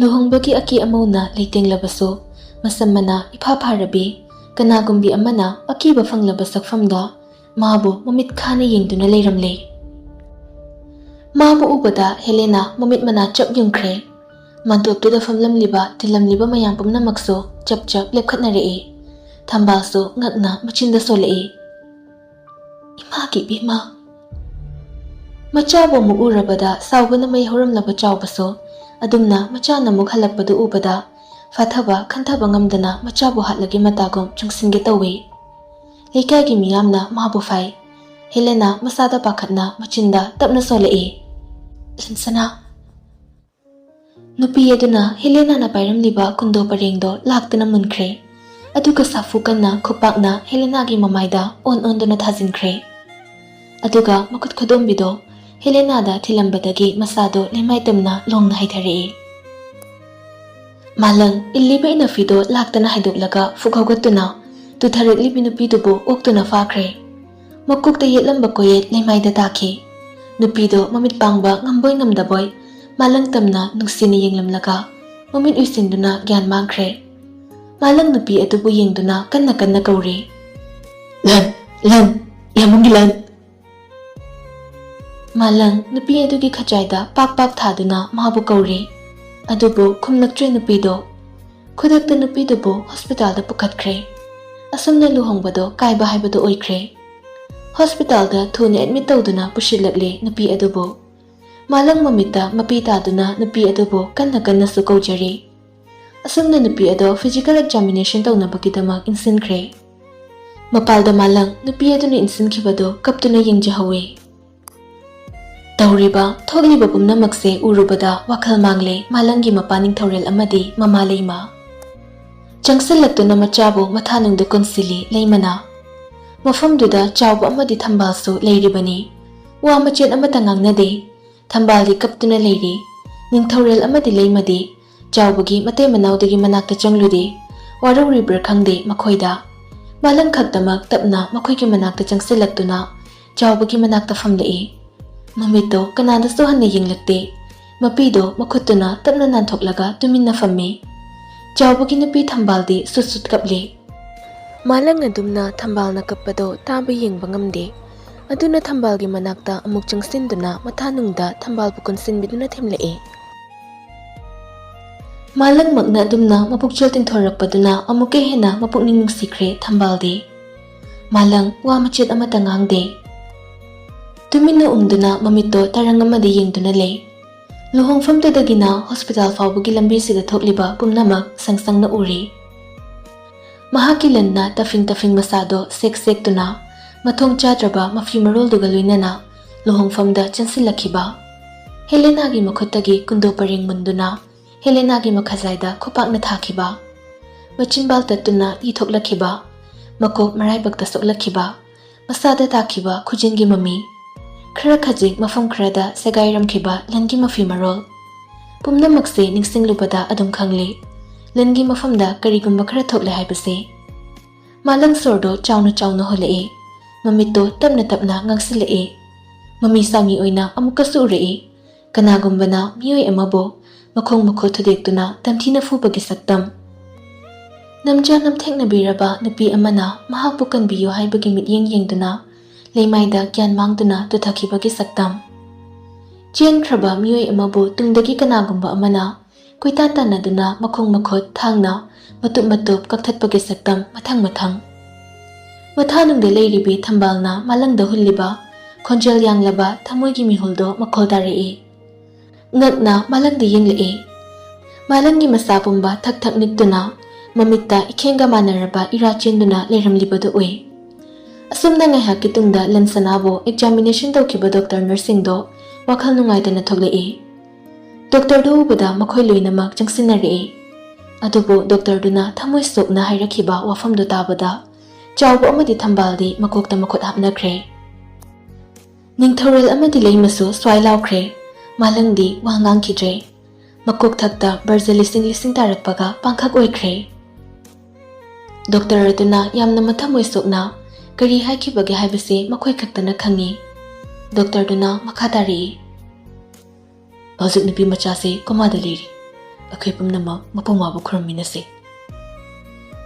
ꯂꯨꯍꯣꯡꯕꯒꯤ ꯑꯀꯦ ꯑꯃꯧꯅ ꯂꯩꯇꯦꯡꯂꯕꯁꯨ, ꯃꯁꯝ ꯃꯅꯥ ꯏꯐꯥ ꯐꯥꯔꯕꯤ ꯀꯅꯥꯒꯨꯝꯕꯤ ꯑꯃꯅ ꯑꯀꯤꯕ ꯐꯪꯂꯕ ꯁꯛꯐꯝꯗ ꯃꯥꯕꯨ ꯃꯃꯤꯠ ꯈꯥꯅ ꯌꯦꯡꯗꯨꯅ ꯂꯩꯔꯝꯂꯦ꯫ ꯃꯥꯕꯨ ꯎꯕꯗ ꯍꯦꯂꯦꯅꯥ ꯃꯃꯤꯠ ꯃꯅꯥ ꯆꯞ ꯌꯨꯡꯈ꯭ꯔꯦ꯫ ꯃꯥꯟꯇꯣꯞꯇꯨꯗ ꯐꯝꯂꯝꯂꯤꯕ ꯇꯤꯜꯂꯝꯂꯤꯕ ꯃꯌꯥꯝ ꯄꯨꯝꯅꯃꯛꯁꯨ ꯆꯞ ꯆꯞ ꯂꯦꯞꯈꯠꯅꯔꯛꯏ꯫ ꯊꯝꯕꯥꯜꯁꯨ ꯉꯛꯅ ꯃꯆꯤꯟꯗ ꯁꯣꯜꯂꯛꯏ꯫ ꯏꯃꯥꯒꯤ ꯏꯕꯦꯝꯃ! ꯃꯆꯥꯕꯨ ꯑꯃꯨꯛ ꯎꯔꯕꯗ ꯁꯥꯎꯕꯅ ꯃꯩ ꯍꯧꯔꯝꯂꯕ ꯆꯥꯎꯕꯁꯨ ꯑꯗꯨꯝꯅ ꯃꯆꯥꯅ ꯑꯃꯨꯛ ꯍꯜꯂꯛꯄꯗꯨ ꯎꯕꯗ ꯐꯥꯊꯕ ꯈꯟꯊꯕ ꯉꯝꯗꯅ ꯃꯆꯥꯕꯨ ꯍꯥꯠꯂꯒꯦ ꯃꯇꯥꯒꯨꯝ ꯆꯨꯡꯁꯤꯟꯒꯦ ꯇꯧꯏ꯫ ꯂꯩꯀꯥꯏꯒꯤ ꯃꯤꯌꯥꯝꯅ ꯃꯥꯕꯨ ꯐꯥꯏ꯫ ꯍꯦꯂꯦꯅꯥ ꯃꯁꯥꯗ ꯄꯥꯈꯠꯅ ꯃꯆꯤꯟꯗ ꯇꯞꯅ ꯁꯣꯜꯂꯛꯏ꯫ ꯂꯟꯁꯅꯥ! ꯅꯨꯄꯤ ꯑꯗꯨꯅ ꯍꯦꯂꯦꯅꯥꯅ ꯄꯥꯏꯔꯝꯂꯤꯕ ꯀꯨꯟꯗꯣ ꯄꯔꯦꯡꯗꯣ ꯂꯥꯛꯇꯨꯅ ꯃꯨꯟꯈ꯭ꯔꯦ꯫ ꯑꯗꯨꯒ ꯁꯥꯐꯨ ꯀꯟꯅ ꯈꯨꯄꯥꯛꯅ ꯍꯦꯂꯦꯅꯥꯒꯤ ꯃꯃꯥꯏꯗ ꯑꯣꯟ ꯑꯣꯟꯗꯨꯅ ꯊꯥꯖꯤꯟꯈ꯭ꯔꯦ꯫ ꯑꯗꯨꯒ ꯃꯈꯨꯠ ꯈꯨꯗꯣꯝꯕꯤꯗꯣ ꯍꯦꯂꯦꯅꯥꯗ ꯊꯤꯜꯂꯝꯕꯗꯒꯤ ꯃꯁꯥꯗꯣ ꯂꯩꯃꯥꯏ ꯇꯝꯅ ꯂꯣꯡꯅ ꯍꯥꯏꯊꯔꯛꯏ꯫ ꯃꯥꯂꯪ ꯏꯜꯂꯤꯕ ꯏꯅꯐꯤꯗꯣ ꯂꯥꯛꯇꯅ ꯍꯥꯏꯗꯣꯛꯂꯒ ꯐꯨꯛ ꯍꯧꯒꯠꯇꯨꯅ ꯇꯨꯊꯔꯛꯂꯤꯕꯤ ꯅꯨꯄꯤꯗꯨꯕꯨ ꯑꯣꯛꯇꯨꯅ ꯐꯥꯈ꯭ꯔꯦ꯫ ꯃꯀꯣꯛꯇ ꯌꯦꯠꯂꯝꯕ ꯀꯣꯌꯦꯠ ꯂꯩꯃꯥꯏꯗ ꯇꯥꯈꯤ꯫ ꯅꯨꯄꯤꯗꯣ ꯃꯃꯤꯠ ꯄꯥꯡꯕ ꯉꯝꯕꯣꯏ ꯉꯝꯗꯕꯣꯏ ꯃꯥꯂꯪ ꯇꯝꯅ ꯅꯨꯡꯁꯤꯅ ꯌꯦꯡꯂꯝꯂꯒ ꯃꯃꯤꯠ ꯎꯏꯁꯤꯟꯗꯨꯅ ꯒ꯭ꯌꯥꯟ ꯃꯥꯡꯈ꯭ꯔꯦ꯫ ꯃꯥꯂꯪ ꯅꯨꯄꯤ ꯑꯗꯨꯕꯨ ꯌꯦꯡꯗꯨꯅ ꯀꯟꯅ ꯀꯟꯅ ꯀꯧꯔꯤ꯫ "ꯂꯟ! ꯂꯟ! ꯏꯌꯥꯝꯕꯨꯡꯒꯤ ꯂꯟ!" ꯃꯥꯂꯪ ꯅꯨꯄꯤ ꯑꯗꯨꯒꯤ ꯈꯖꯥꯏꯗ ꯄꯥꯛ ꯄꯥꯛ ꯊꯥꯗꯨꯅ ꯃꯥꯕꯨ ꯀꯧꯔꯤ꯫ ꯑꯗꯨꯕꯨ ꯈꯨꯝꯂꯛꯇ꯭ꯔꯦ ꯅꯨꯄꯤꯗꯣ꯫ ꯈꯨꯗꯛꯇ ꯅꯨꯄꯤꯗꯨꯕꯨ ꯍꯣꯁꯄꯤꯇꯥꯜꯗ ꯄꯨꯈꯠꯈ꯭ꯔꯦ꯫ ꯑꯁꯨꯝꯅ ꯂꯨꯍꯣꯡꯕꯗꯣ ꯀꯥꯏꯕ ꯍꯥꯏꯕꯗꯣ ꯑꯣꯏꯈ꯭ꯔꯦ꯫ ꯍꯣꯁꯄꯤꯇꯥꯜꯗ ꯊꯨꯅ ꯑꯦꯗꯃꯤꯠ ꯇꯧꯗꯨꯅ ꯄꯨꯁꯤꯜꯂꯛꯂꯦ ꯅꯨꯄꯤ ꯑꯗꯨꯕꯨ꯫ ꯃꯥꯂꯪ ꯃꯃꯤꯠꯇ ꯃꯄꯤ ꯇꯥꯗꯨꯅ ꯅꯨꯄꯤ ꯑꯗꯨꯕꯨ ꯀꯟꯅ ꯀꯟꯅꯁꯨ ꯀꯧꯖꯔꯤ꯫ ꯑꯁꯨꯝꯅ ꯅꯨꯄꯤ ꯑꯗꯣ ꯐꯤꯖꯤꯀꯦꯜ ꯑꯦꯛꯖꯥꯃꯤꯅꯦꯁꯟ ꯇꯧꯅꯕꯒꯤꯗꯃꯛ ꯏꯟꯁꯤꯟꯈ꯭ꯔꯦ꯫ ꯃꯄꯥꯜꯗ ꯃꯥꯂꯪ ꯅꯨꯄꯤ ꯑꯗꯨꯅ ꯏꯟꯁꯤꯟꯈꯤꯕꯗꯣ ꯀꯞꯇꯨꯅ ꯌꯦꯡꯖꯍꯧꯋꯤ꯫ ꯇꯧꯔꯤꯕ, ꯊꯣꯛꯂꯤꯕ ꯄꯨꯝꯅꯃꯛꯁꯦ ꯎꯔꯨꯕꯗ ꯋꯥꯈꯜ ꯃꯥꯡꯂꯦ ꯃꯥꯂꯪꯒꯤ ꯃꯄꯥ ꯅꯤꯡꯊꯧꯔꯦꯜ ꯑꯃꯗꯤ ꯃꯃꯥ ꯂꯩꯃ꯫ ꯆꯪꯁꯤꯜꯂꯛꯇꯨꯅ ꯃꯆꯥꯕꯨ ꯃꯊꯥꯅꯨꯡꯗ ꯀꯣꯟꯁꯤꯜꯂꯤ ꯂꯩꯃꯅ꯫ ꯃꯐꯝꯗꯨꯗ ꯆꯥꯎꯕ ꯑꯃꯗꯤ ꯊꯝꯕꯥꯜꯁꯨ ꯂꯩꯔꯤꯕꯅꯤ꯫ ꯋꯥ ꯃꯆꯦꯠ ꯑꯃꯠꯇ ꯉꯥꯡꯅꯗꯦ꯫ ꯊꯝꯕꯥꯜꯗꯤ ꯀꯞꯇꯨꯅ ꯂꯩꯔꯤ꯫ ꯅꯤꯡꯊꯧꯔꯦꯜ ꯑꯃꯗꯤ ꯂꯩꯃꯗꯤ ꯆꯥꯎꯕꯒꯤ ꯃꯇꯩ ꯃꯅꯥꯎꯗꯒꯤ ꯃꯅꯥꯛꯇ ꯆꯪꯂꯨꯗꯦ꯫ ꯋꯥꯔꯧꯔꯤꯕ꯭ꯔꯥ ꯈꯪꯗꯦ ꯃꯈꯣꯏꯗ꯫ ꯃꯥꯂꯪ ꯈꯛꯇꯃꯛ ꯇꯞꯅ ꯃꯈꯣꯏꯒꯤ ꯃꯅꯥꯛꯇ ꯆꯪꯁꯤꯜꯂꯛꯇꯨꯅ ꯆꯥꯎꯕꯒꯤ ꯃꯅꯥꯛꯇ ꯐꯝꯂꯛꯏ꯫ ꯃꯃꯤꯠꯇꯣ ꯀꯅꯥꯗꯁꯨ ꯍꯟꯅ ꯌꯦꯡꯂꯛꯇꯦ꯫ ꯃꯄꯤꯗꯣ ꯃꯈꯨꯠꯇꯨꯅ ꯇꯞꯅ ꯅꯥꯟꯊꯣꯛꯂꯒ ꯇꯨꯃꯤꯟꯅ ꯐꯝꯃꯤ꯫ ꯆꯥꯎꯕꯒꯤ ꯅꯨꯄꯤ ꯊꯝꯕꯥꯜꯗꯤ ꯁꯨꯠ ꯁꯨꯠ ꯀꯞꯂꯤ꯫ ꯃꯥꯂꯪ ꯑꯗꯨꯝꯅ ꯊꯝꯕꯥꯜꯅ ꯀꯞꯄꯗꯣ ꯇꯥꯕ ꯌꯦꯡꯕ ꯉꯝꯗꯦ꯫ ꯑꯗꯨꯅ ꯊꯝꯕꯥꯜꯒꯤ ꯃꯅꯥꯛꯇ ꯑꯃꯨꯛ ꯆꯪꯁꯤꯟꯗꯨꯅ ꯃꯊꯥꯅꯨꯡꯗ ꯊꯝꯕꯥꯜꯕꯨ ꯀꯣꯟꯁꯤꯟꯕꯤꯗꯨꯅ ꯊꯦꯝꯂꯛꯏ꯫ ꯃꯥꯂꯪꯃꯛꯅ ꯑꯗꯨꯝꯅ ꯃꯄꯨꯛꯆꯦꯜ ꯇꯤꯡꯊꯣꯔꯛꯄꯗꯨꯅ ꯑꯃꯨꯛꯀ ꯍꯦꯟꯅ ꯃꯄꯨꯛꯅꯤꯡ ꯅꯨꯡꯁꯤꯈ꯭ꯔꯦ ꯊꯝꯕꯥꯜꯗꯤ꯫ ꯃꯥꯂꯪ ꯋꯥ ꯃꯆꯦꯠ ꯑꯃꯠꯇ ꯉꯥꯡꯗꯦ꯫ ꯇꯨꯃꯤꯟꯅ ꯎꯝꯗꯨꯅ ꯃꯃꯤꯠꯇꯣ ꯇꯔꯪ ꯑꯃꯗ ꯌꯦꯡꯗꯨꯅ ꯂꯩ꯫ ꯂꯨꯍꯣꯡꯐꯝꯗꯨꯗꯒꯤꯅ ꯍꯣꯁꯄꯤꯇꯥꯜ ꯐꯥꯎꯕꯒꯤ ꯂꯝꯕꯤꯁꯤꯗ ꯊꯣꯛꯂꯤꯕ ꯄꯨꯝꯅꯃꯛ ꯁꯪ ꯁꯪꯅ ꯎꯔꯤ꯫ ꯃꯍꯥꯛꯀꯤ ꯂꯟꯅ ꯇꯐꯤꯡ ꯇꯐꯤꯡ ꯃꯁꯥꯗꯣ ꯁꯦꯛ ꯁꯦꯛꯇꯨꯅ ꯃꯊꯣꯡ ꯆꯥꯗ꯭ꯔꯕ ꯃꯐꯤ ꯃꯔꯣꯜꯗꯨꯒ ꯂꯣꯏꯅꯅ ꯂꯨꯍꯣꯡꯐꯝꯗ ꯆꯦꯟꯁꯤꯜꯂꯛꯈꯤꯕ꯫ ꯍꯦꯂꯦꯅꯥꯒꯤ ꯃꯈꯨꯠꯇꯒꯤ ꯀꯨꯟꯗꯣ ꯄꯔꯦꯡ ꯃꯨꯟꯗꯨꯅ ꯍꯦꯂꯦꯅꯥꯒꯤ ꯃꯈꯥꯖꯥꯏꯗ ꯈꯨꯄꯥꯛꯅ ꯊꯥꯈꯤꯕ, ꯃꯆꯤꯟꯕꯥꯜ ꯇꯠꯇꯨꯅ ꯏ ꯊꯣꯛꯂꯛꯈꯤꯕ, ꯃꯀꯣꯛ ꯃꯔꯥꯏꯕꯛꯇ ꯁꯣꯛꯂꯛꯈꯤꯕ, ꯃꯁꯥꯗ ꯇꯥꯈꯤꯕ ꯈꯨꯖꯤꯟꯒꯤ ꯃꯃꯤ, ꯈꯔ ꯈꯖꯤꯛ ꯃꯐꯝ ꯈꯔꯗ ꯁꯦꯒꯥꯏꯔꯝꯈꯤꯕ ꯂꯟꯒꯤ ꯃꯐꯤ ꯃꯔꯣꯜ, ꯄꯨꯝꯅꯃꯛꯁꯦ ꯅꯤꯡꯁꯤꯡꯂꯨꯕꯗ ꯑꯗꯨꯝ ꯈꯪꯂꯦ, ꯂꯟꯒꯤ ꯃꯐꯝꯗ ꯀꯔꯤꯒꯨꯝꯕ ꯈꯔ ꯊꯣꯛꯂꯦ ꯍꯥꯏꯕꯁꯦ꯫ ꯃꯥꯂꯪ ꯁꯣꯔꯗꯣ ꯆꯥꯎꯅ ꯆꯥꯎꯅ ꯍꯣꯜꯂꯛꯏ꯫ ꯃꯃꯤꯠꯇꯣ ꯇꯞꯅ ꯇꯞꯅ ꯉꯥꯡꯁꯤꯜꯂꯛꯏ꯫ ꯃꯃꯤ ꯁꯥꯃꯤ ꯑꯣꯏꯅ ꯑꯃꯨꯛꯀꯁꯨ ꯎꯔꯛꯏ꯫ ꯀꯅꯥꯒꯨꯝꯕꯅ ꯃꯤꯑꯣꯏ ꯑꯃꯕꯨ ꯃꯈꯣꯡ ꯃꯈꯨꯠ ꯊꯨꯗꯦꯛꯇꯨꯅ ꯇꯝꯊꯤꯅ ꯐꯨꯕꯒꯤ ꯁꯛꯇꯝ꯫ ꯅꯝꯖꯥ ꯅꯝꯊꯦꯛꯅꯕꯤꯔꯕ ꯅꯨꯄꯤ ꯑꯃꯅ ꯃꯍꯥꯛꯄꯨ ꯀꯟꯕꯤꯌꯨ ꯍꯥꯏꯕꯒꯤ ꯃꯤꯠꯌꯦꯡ ꯌꯦꯡꯗꯨꯅ ꯂꯩꯃꯥꯏꯗ ꯒ꯭ꯌꯥꯟ ꯃꯥꯡꯗꯨꯅ ꯇꯨꯊꯈꯤꯕꯒꯤ ꯁꯛꯇꯝ꯫ ꯆꯦꯟꯈ꯭ꯔꯕ ꯃꯤꯑꯣꯏ ꯑꯃꯕꯨ ꯇꯨꯡꯗꯒꯤ ꯀꯅꯥꯒꯨꯝꯕ ꯑꯃꯅ ꯀꯣꯏꯇꯥꯟ ꯇꯥꯟꯅꯗꯨꯅ ꯃꯈꯣꯡ ꯃꯈꯨꯠ ꯊꯥꯡꯅ ꯃꯇꯨꯞ ꯃꯇꯨꯞ ꯀꯛꯊꯠꯄꯒꯤ ꯁꯛꯇꯝ ꯃꯊꯪ ꯃꯊꯪ꯫ ꯃꯊꯥꯅꯨꯡꯗ ꯂꯩꯔꯤꯕꯤ ꯊꯝꯕꯥꯜꯅ ꯃꯥꯂꯪꯗ ꯍꯨꯜꯂꯤꯕ ꯈꯣꯟꯖꯦꯜ ꯌꯥꯡꯂꯕ ꯊꯃꯣꯏꯒꯤ ꯃꯤꯍꯨꯜꯗꯣ ꯃꯈꯣꯜ ꯇꯥꯔꯛꯏ꯫ ꯉꯛꯅ ꯃꯥꯂꯪꯗ ꯌꯦꯡꯂꯛꯏ꯫ ꯃꯥꯂꯪꯒꯤ ꯃꯁꯥ ꯄꯨꯝꯕ ꯊꯛ ꯊꯛ ꯅꯤꯛꯇꯨꯅ ꯃꯃꯤꯠꯇ ꯏꯈꯦꯡꯒ ꯃꯥꯟꯅꯔꯕ ꯏꯔꯥ ꯆꯦꯟꯗꯨꯅ ꯂꯩꯔꯝꯂꯤꯕꯗꯨ ꯎꯏ꯫ ꯑꯁꯨꯝꯅ ꯉꯥꯏꯍꯥꯛꯀꯤ ꯇꯨꯡꯗ ꯂꯟꯁꯅꯥꯕꯨ ꯑꯦꯛꯖꯥꯃꯤꯅꯦꯁꯟ ꯇꯧꯈꯤꯕ ꯗꯣꯛꯇꯔ ꯅꯔꯁꯁꯤꯡꯗꯣ ꯋꯥꯈꯜ ꯅꯨꯡꯉꯥꯏꯇꯅ ꯊꯣꯛꯂꯛꯏ꯫ ꯗꯣꯛꯇꯔꯗꯨ ꯎꯕꯗ ꯃꯈꯣꯏ ꯂꯣꯏꯅꯃꯛ ꯆꯪꯁꯤꯟꯅꯔꯛꯏ꯫ ꯑꯗꯨꯕꯨ ꯗꯣꯛꯇꯔꯗꯨꯅ ꯊꯃꯣꯏ ꯁꯣꯛꯅ ꯍꯥꯏꯔꯛꯈꯤꯕ ꯋꯥꯐꯝꯗꯨ ꯇꯥꯕꯗ ꯆꯥꯎꯕ ꯑꯃꯗꯤ ꯊꯝꯕꯥꯜꯗꯤ ꯃꯀꯣꯛꯇ ꯃꯈꯨꯠ ꯍꯥꯞꯅꯈ꯭ꯔꯦ꯫ ꯅꯤꯡꯊꯧꯔꯦꯜ ꯑꯃꯗꯤ ꯂꯩꯃꯁꯨ ꯁ꯭ꯋꯥꯏ ꯂꯥꯎꯈ꯭ꯔꯦ꯫ ꯃꯥꯂꯪꯗꯤ ꯋꯥ ꯉꯥꯡꯈꯤꯗ꯭ꯔꯦ꯫ ꯃꯀꯣꯛ ꯊꯛꯇ ꯕꯔꯖ ꯂꯤꯁꯤꯡ ꯂꯤꯁꯤꯡ ꯇꯥꯔꯛꯄꯒ ꯄꯥꯡꯈꯛ ꯑꯣꯏꯈ꯭ꯔꯦ꯫ ꯗꯣꯛꯇꯔ ꯑꯗꯨꯅ ꯌꯥꯝꯅ ꯃꯊꯃꯣꯏ ꯁꯣꯛꯅ ꯀꯔꯤ ꯍꯥꯏꯈꯤꯕꯒꯦ ꯍꯥꯏꯕꯁꯤ ꯃꯈꯣꯏ ꯈꯛꯇꯅ ꯈꯪꯏ꯫ ꯗꯣꯛꯇꯔꯗꯨꯅ ꯃꯈꯥ ꯇꯥꯔꯛꯏ, "ꯍꯧꯖꯤꯛ ꯅꯨꯄꯤ ꯃꯆꯥꯁꯤ ꯀꯣꯃꯥꯗ ꯂꯩꯔꯤ꯫ ꯑꯩꯈꯣꯏ ꯄꯨꯝꯅꯃꯛ ꯃꯄꯨꯡ ꯃꯥꯕꯨ ꯈꯨꯔꯨꯝꯃꯤꯟꯅꯁꯤ꯫"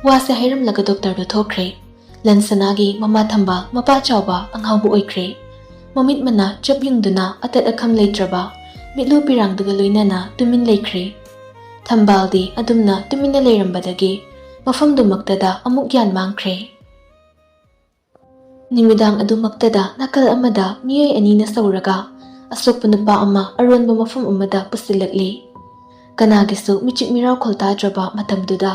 ꯋꯥꯁꯦ ꯍꯥꯏꯔꯝꯂꯒ ꯗꯣꯛꯇꯔꯗꯨ ꯊꯣꯛꯈ꯭ꯔꯦ꯫ ꯂꯟꯁꯅꯥꯒꯤ ꯃꯃꯥ ꯊꯝꯕꯥꯜ ꯃꯄꯥ ꯆꯥꯎꯕ ꯑꯉꯥꯎꯕ ꯑꯣꯏꯈ꯭ꯔꯦ꯫ ꯃꯃꯤꯠ ꯃꯅꯥ ꯆꯞ ꯌꯨꯡꯗꯨꯅ ꯑꯇꯠ ꯑꯈꯝ ꯂꯩꯇ꯭ꯔꯕ ꯃꯤꯠꯂꯨ ꯄꯤꯔꯥꯡꯗꯨꯒ ꯂꯣꯏꯅꯅ ꯇꯨꯃꯤꯟ ꯂꯩꯈ꯭ꯔꯦ꯫ ꯊꯝꯕꯥꯜꯗꯤ ꯑꯗꯨꯝꯅ ꯇꯨꯃꯤꯟꯅ ꯂꯩꯔꯝꯕꯗꯒꯤ ꯃꯐꯝꯗꯨꯃꯛꯇꯗ ꯑꯃꯨꯛ ꯒ꯭ꯌꯥꯟ ꯃꯥꯡꯈ꯭ꯔꯦ꯫ ꯅꯨꯃꯤꯗꯥꯡ ꯑꯗꯨꯃꯛꯇꯗ ꯅꯥꯀꯜ ꯑꯃꯗ ꯃꯤꯑꯣꯏ ꯑꯅꯤꯅ ꯁꯧꯔꯒ ꯑꯁꯣꯛꯄ ꯅꯨꯄꯥ ꯑꯃ ꯑꯔꯣꯟꯕ ꯃꯐꯝ ꯑꯃꯗ ꯄꯨꯁꯤꯜꯂꯛꯂꯤ꯫ ꯀꯅꯥꯒꯤꯁꯨ ꯃꯤꯆꯤꯛ ꯃꯤꯔꯥꯎꯈꯣꯜ ꯇꯥꯗ꯭ꯔꯕ ꯃꯇꯝꯗꯨꯗ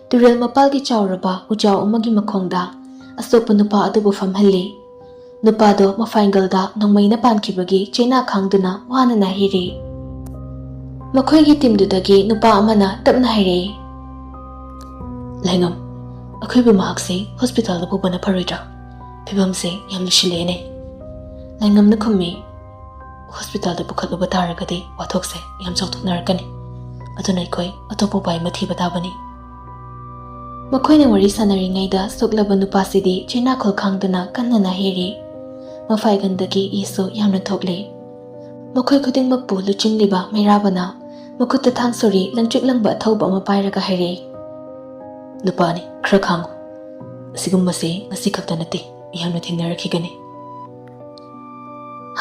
ꯇꯨꯔꯦꯜ ꯃꯄꯥꯜꯒꯤ ꯆꯥꯎꯔꯕ ꯎꯖꯥꯎ ꯑꯃꯒꯤ ꯃꯈꯣꯡꯗ ꯑꯁꯣꯛꯄ ꯅꯨꯄꯥ ꯑꯗꯨꯕꯨ ꯐꯝꯍꯜꯂꯤ꯫ ꯅꯨꯄꯥꯗꯣ ꯃꯐꯥꯏꯒꯜꯗ ꯅꯣꯡꯃꯩꯅ ꯄꯥꯟꯈꯤꯕꯒꯤ ꯆꯩꯅꯥ ꯈꯥꯡꯗꯨꯅ ꯋꯥꯅ ꯅꯥꯍꯩꯔꯤ꯫ ꯃꯈꯣꯏꯒꯤ ꯇꯤꯝꯗꯨꯗꯒꯤ ꯅꯨꯄꯥ ꯑꯃꯅ ꯇꯞꯅ ꯍꯥꯏꯔꯛꯏ, "ꯂꯥꯏꯉꯝ, ꯑꯩꯈꯣꯏꯕꯨ ꯃꯍꯥꯛꯁꯦ ꯍꯣꯁꯄꯤꯇꯥꯜꯗ ꯄꯨꯕꯅ ꯐꯔꯣꯏꯗ꯭ꯔꯥ? ꯐꯤꯕꯝꯁꯦ ꯌꯥꯝ ꯂꯨꯁꯤꯜꯂꯛꯑꯦꯅꯦ꯫ ꯂꯥꯏꯉꯝꯅ ꯈꯨꯝꯃꯤ, "ꯍꯣꯁꯄꯤꯇꯥꯜꯗ ꯄꯨꯈꯠꯂꯨꯕ ꯇꯥꯔꯒꯗꯤ ꯋꯥꯊꯣꯛꯁꯦ ꯌꯥꯝ ꯆꯥꯎꯊꯣꯛꯅꯔꯛꯀꯅꯤ꯫ ꯑꯗꯨꯅ ꯑꯩꯈꯣꯏ ꯑꯇꯣꯞꯄ ꯎꯄꯥꯏ ꯑꯃ ꯊꯤꯕ ꯇꯥꯕꯅꯤ"꯫ ꯃꯈꯣꯏꯅ ꯋꯥꯔꯤ ꯁꯥꯟꯅꯔꯤꯉꯩꯗ ꯁꯣꯛꯂꯕ ꯅꯨꯄꯥꯁꯤꯗꯤ ꯆꯩꯅꯥꯈꯣꯜ ꯈꯥꯡꯗꯨꯅ ꯀꯟꯅ ꯅꯥꯍꯩꯔꯤ꯫ ꯃꯐꯥꯏꯒꯟꯗꯒꯤ ꯏꯁꯨ ꯌꯥꯝꯅ ꯊꯣꯛꯂꯤ꯫ ꯃꯈꯣꯏ ꯈꯨꯗꯤꯡꯃꯛꯄꯨ ꯂꯨꯆꯤꯡꯂꯤꯕ ꯃꯩꯔꯥꯕꯅ ꯃꯈꯨꯠꯇ ꯊꯥꯡ ꯁꯣꯔꯤ ꯂꯪꯇ꯭ꯔꯤꯛ ꯂꯪꯕ ꯑꯊꯧꯕ ꯑꯃ ꯄꯥꯏꯔꯒ ꯍꯥꯏꯔꯛꯏ, "ꯅꯨꯄꯥꯅꯤ, ꯈꯔ ꯈꯥꯡꯉꯨ꯫ ꯑꯁꯤꯒꯨꯝꯕꯁꯤ ꯉꯁꯤ ꯈꯛꯇ ꯅꯠꯇꯦ, ꯃꯤꯌꯥꯝꯅ ꯊꯦꯡꯅꯔꯛꯈꯤꯒꯅꯤ"꯫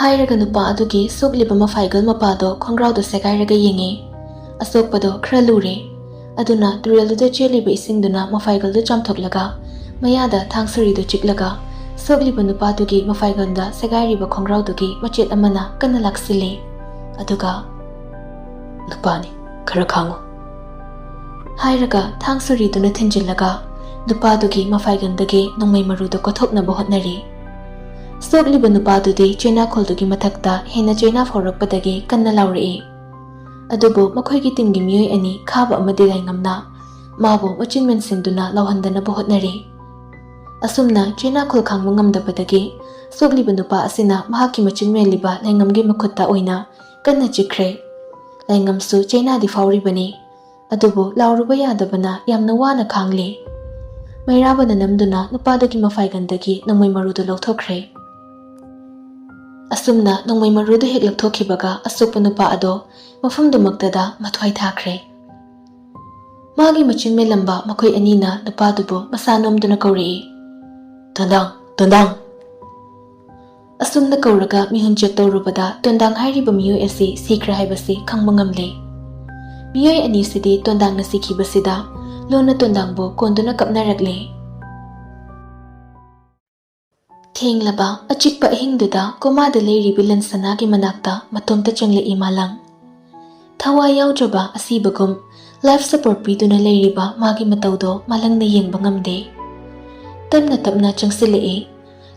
ꯍꯥꯏꯔꯒ ꯅꯨꯄꯥ ꯑꯗꯨꯒꯤ ꯁꯣꯛꯂꯤꯕ ꯃꯐꯥꯏꯒꯜ ꯃꯄꯥꯗꯣ ꯈꯣꯡꯒ꯭ꯔꯥꯎꯗ ꯁꯦꯒꯥꯏꯔꯒ ꯌꯦꯡꯉꯤ꯫ ꯑꯁꯣꯛꯄꯗꯣ ꯈꯔ ꯂꯨꯔꯦ꯫ ꯑꯗꯨꯅ ꯇꯨꯔꯦꯜꯗꯨꯗ ꯆꯦꯜꯂꯤꯕ ꯏꯁꯤꯡꯗꯨꯅ ꯃꯐꯥꯏꯒꯜꯗꯨ ꯆꯥꯝꯊꯣꯛꯂꯒ ꯃꯌꯥꯗ ꯊꯥꯡ ꯁꯣꯔꯤꯗꯨ ꯆꯤꯛꯂꯒ ꯁꯣꯛꯂꯤꯕ ꯅꯨꯄꯥꯗꯨꯒꯤ ꯃꯐꯥꯏꯒꯜꯗ ꯁꯦꯒꯥꯏꯔꯤꯕ ꯈꯣꯡꯒ꯭ꯔꯥꯎꯗꯨꯒꯤ ꯃꯆꯦꯠ ꯑꯃꯅ ꯀꯟꯅ ꯂꯥꯛꯁꯤꯜꯂꯤ꯫ ꯑꯗꯨꯒ "ꯅꯨꯄꯥꯅꯤ, ꯈꯔ ꯈꯥꯡꯉꯨ" ꯍꯥꯏꯔꯒ ꯊꯥꯡ ꯁꯣꯔꯤꯗꯨꯅ ꯊꯤꯟꯖꯤꯜꯂꯒ ꯅꯨꯄꯥꯗꯨꯒꯤ ꯃꯐꯥꯏꯒꯟꯗꯒꯤ ꯅꯣꯡꯃꯩ ꯃꯔꯨꯗꯨ ꯀꯣꯊꯣꯛꯅꯕ ꯍꯣꯠꯅꯔꯤ꯫ ꯁꯣꯛꯂꯤꯕ ꯅꯨꯄꯥꯗꯨꯗꯤ ꯆꯩꯅꯥꯈꯣꯜꯗꯨꯒꯤ ꯃꯊꯛꯇ ꯍꯦꯟꯅ ꯆꯩꯅꯥ ꯐꯥꯎꯔꯛꯄꯗꯒꯤ ꯀꯟꯅ ꯂꯥꯎꯔꯛꯏ꯫ ꯑꯗꯨꯕꯨ ꯃꯈꯣꯏꯒꯤ ꯇꯤꯝꯒꯤ ꯃꯤꯑꯣꯏ ꯑꯅꯤ ꯈꯥꯕ ꯑꯃꯗꯤ ꯂꯥꯏꯉꯝꯅ ꯃꯥꯕꯨ ꯃꯆꯤꯟ ꯃꯦꯟꯁꯤꯟꯗꯨꯅ ꯂꯥꯎꯍꯟꯗꯅꯕ ꯍꯣꯠꯅꯔꯤ꯫ ꯑꯁꯨꯝꯅ ꯆꯩꯅꯥꯈꯣꯜ ꯈꯥꯡꯕ ꯉꯝꯗꯕꯗꯒꯤ ꯁꯣꯛꯂꯤꯕ ꯅꯨꯄꯥ ꯑꯁꯤꯅ ꯃꯍꯥꯛꯀꯤ ꯃꯆꯤꯟ ꯃꯦꯜꯂꯤꯕ ꯂꯥꯏꯉꯝꯒꯤ ꯃꯈꯨꯠꯇ ꯑꯣꯏꯅ ꯀꯟꯅ ꯆꯤꯛꯈ꯭ꯔꯦ꯫ ꯂꯥꯏꯉꯝꯁꯨ ꯆꯩꯅꯥꯗꯤ ꯐꯥꯎꯔꯤꯕꯅꯤ, ꯑꯗꯨꯕꯨ ꯂꯥꯎꯔꯨꯕ ꯌꯥꯗꯕꯅ ꯌꯥꯝꯅ ꯋꯥꯅ ꯈꯥꯡꯂꯤ꯫ ꯃꯩꯔꯥꯕꯅ ꯅꯝꯗꯨꯅ ꯅꯨꯄꯥꯗꯨꯒꯤ ꯃꯐꯥꯏꯒꯟꯗꯒꯤ ꯅꯣꯡꯃꯩ ꯃꯔꯨꯗꯨ ꯂꯧꯊꯣꯛꯈ꯭ꯔꯦ꯫ ꯑꯁꯨꯝꯅ ꯅꯣꯡꯃꯩ ꯃꯔꯨꯗꯨ ꯍꯦꯛ ꯂꯧꯊꯣꯛꯈꯤꯕꯒ ꯑꯁꯣꯛꯄ ꯅꯨꯄꯥ ꯑꯗꯣ ꯃꯐꯝꯗꯨꯃꯛꯇꯗ ꯃꯊ꯭ꯋꯥꯏ ꯊꯥꯈ꯭ꯔꯦ꯫ ꯃꯥꯒꯤ ꯃꯆꯤꯟ ꯃꯦꯜꯂꯝꯕ ꯃꯈꯣꯏ ꯑꯅꯤꯅ ꯅꯨꯄꯥꯗꯨꯕꯨ ꯃꯁꯥ ꯅꯣꯝꯗꯨꯅ ꯀꯧꯔꯛꯏ, "ꯇꯣꯟꯗꯥꯡ, ꯇꯣꯟꯗꯥꯡ!" ꯑꯁꯨꯝꯅ ꯀꯧꯔꯒ ꯃꯤꯍꯨꯟ ꯆꯦꯛ ꯇꯧꯔꯨꯕꯗ ꯇꯣꯟꯗꯥꯡ ꯍꯥꯏꯔꯤꯕ ꯃꯤꯑꯣꯏ ꯑꯁꯤ ꯁꯤꯈ꯭ꯔꯦ ꯍꯥꯏꯕꯁꯤ ꯈꯪꯕ ꯉꯝꯂꯦ꯫ ꯃꯤꯑꯣꯏ ꯑꯅꯤꯁꯤꯗꯤ ꯇꯣꯟꯗꯥꯡꯅ ꯁꯤꯈꯤꯕꯁꯤꯗ ꯂꯣꯟꯅ ꯇꯣꯟꯗꯥꯡꯕꯨ ꯀꯣꯟꯗꯨꯅ ꯀꯞꯅꯔꯛꯂꯦ꯫ ꯊꯦꯡꯂꯕ ꯑꯆꯤꯛꯄ ꯑꯍꯤꯡꯗꯨꯗ ꯀꯣꯃꯥꯗ ꯂꯩꯔꯤꯕꯤ ꯂꯟꯁꯅꯥꯒꯤ ꯃꯅꯥꯛꯇ ꯃꯇꯣꯝꯇ ꯆꯪꯂꯛꯏ ꯃꯥꯂꯪ꯫ ꯊꯋꯥꯏ ꯌꯥꯎꯗ꯭ꯔꯕ ꯑꯁꯤꯕꯒꯨꯝ life support ꯄꯤꯗꯨꯅ ꯂꯩꯔꯤꯕ ꯃꯥꯒꯤ ꯃꯇꯧꯗꯣ ꯃꯥꯂꯪꯅ ꯌꯦꯡꯕ ꯉꯝꯗꯦ꯫ ꯇꯞꯅ ꯇꯞꯅ ꯆꯪꯁꯤꯜꯂꯛꯏ꯫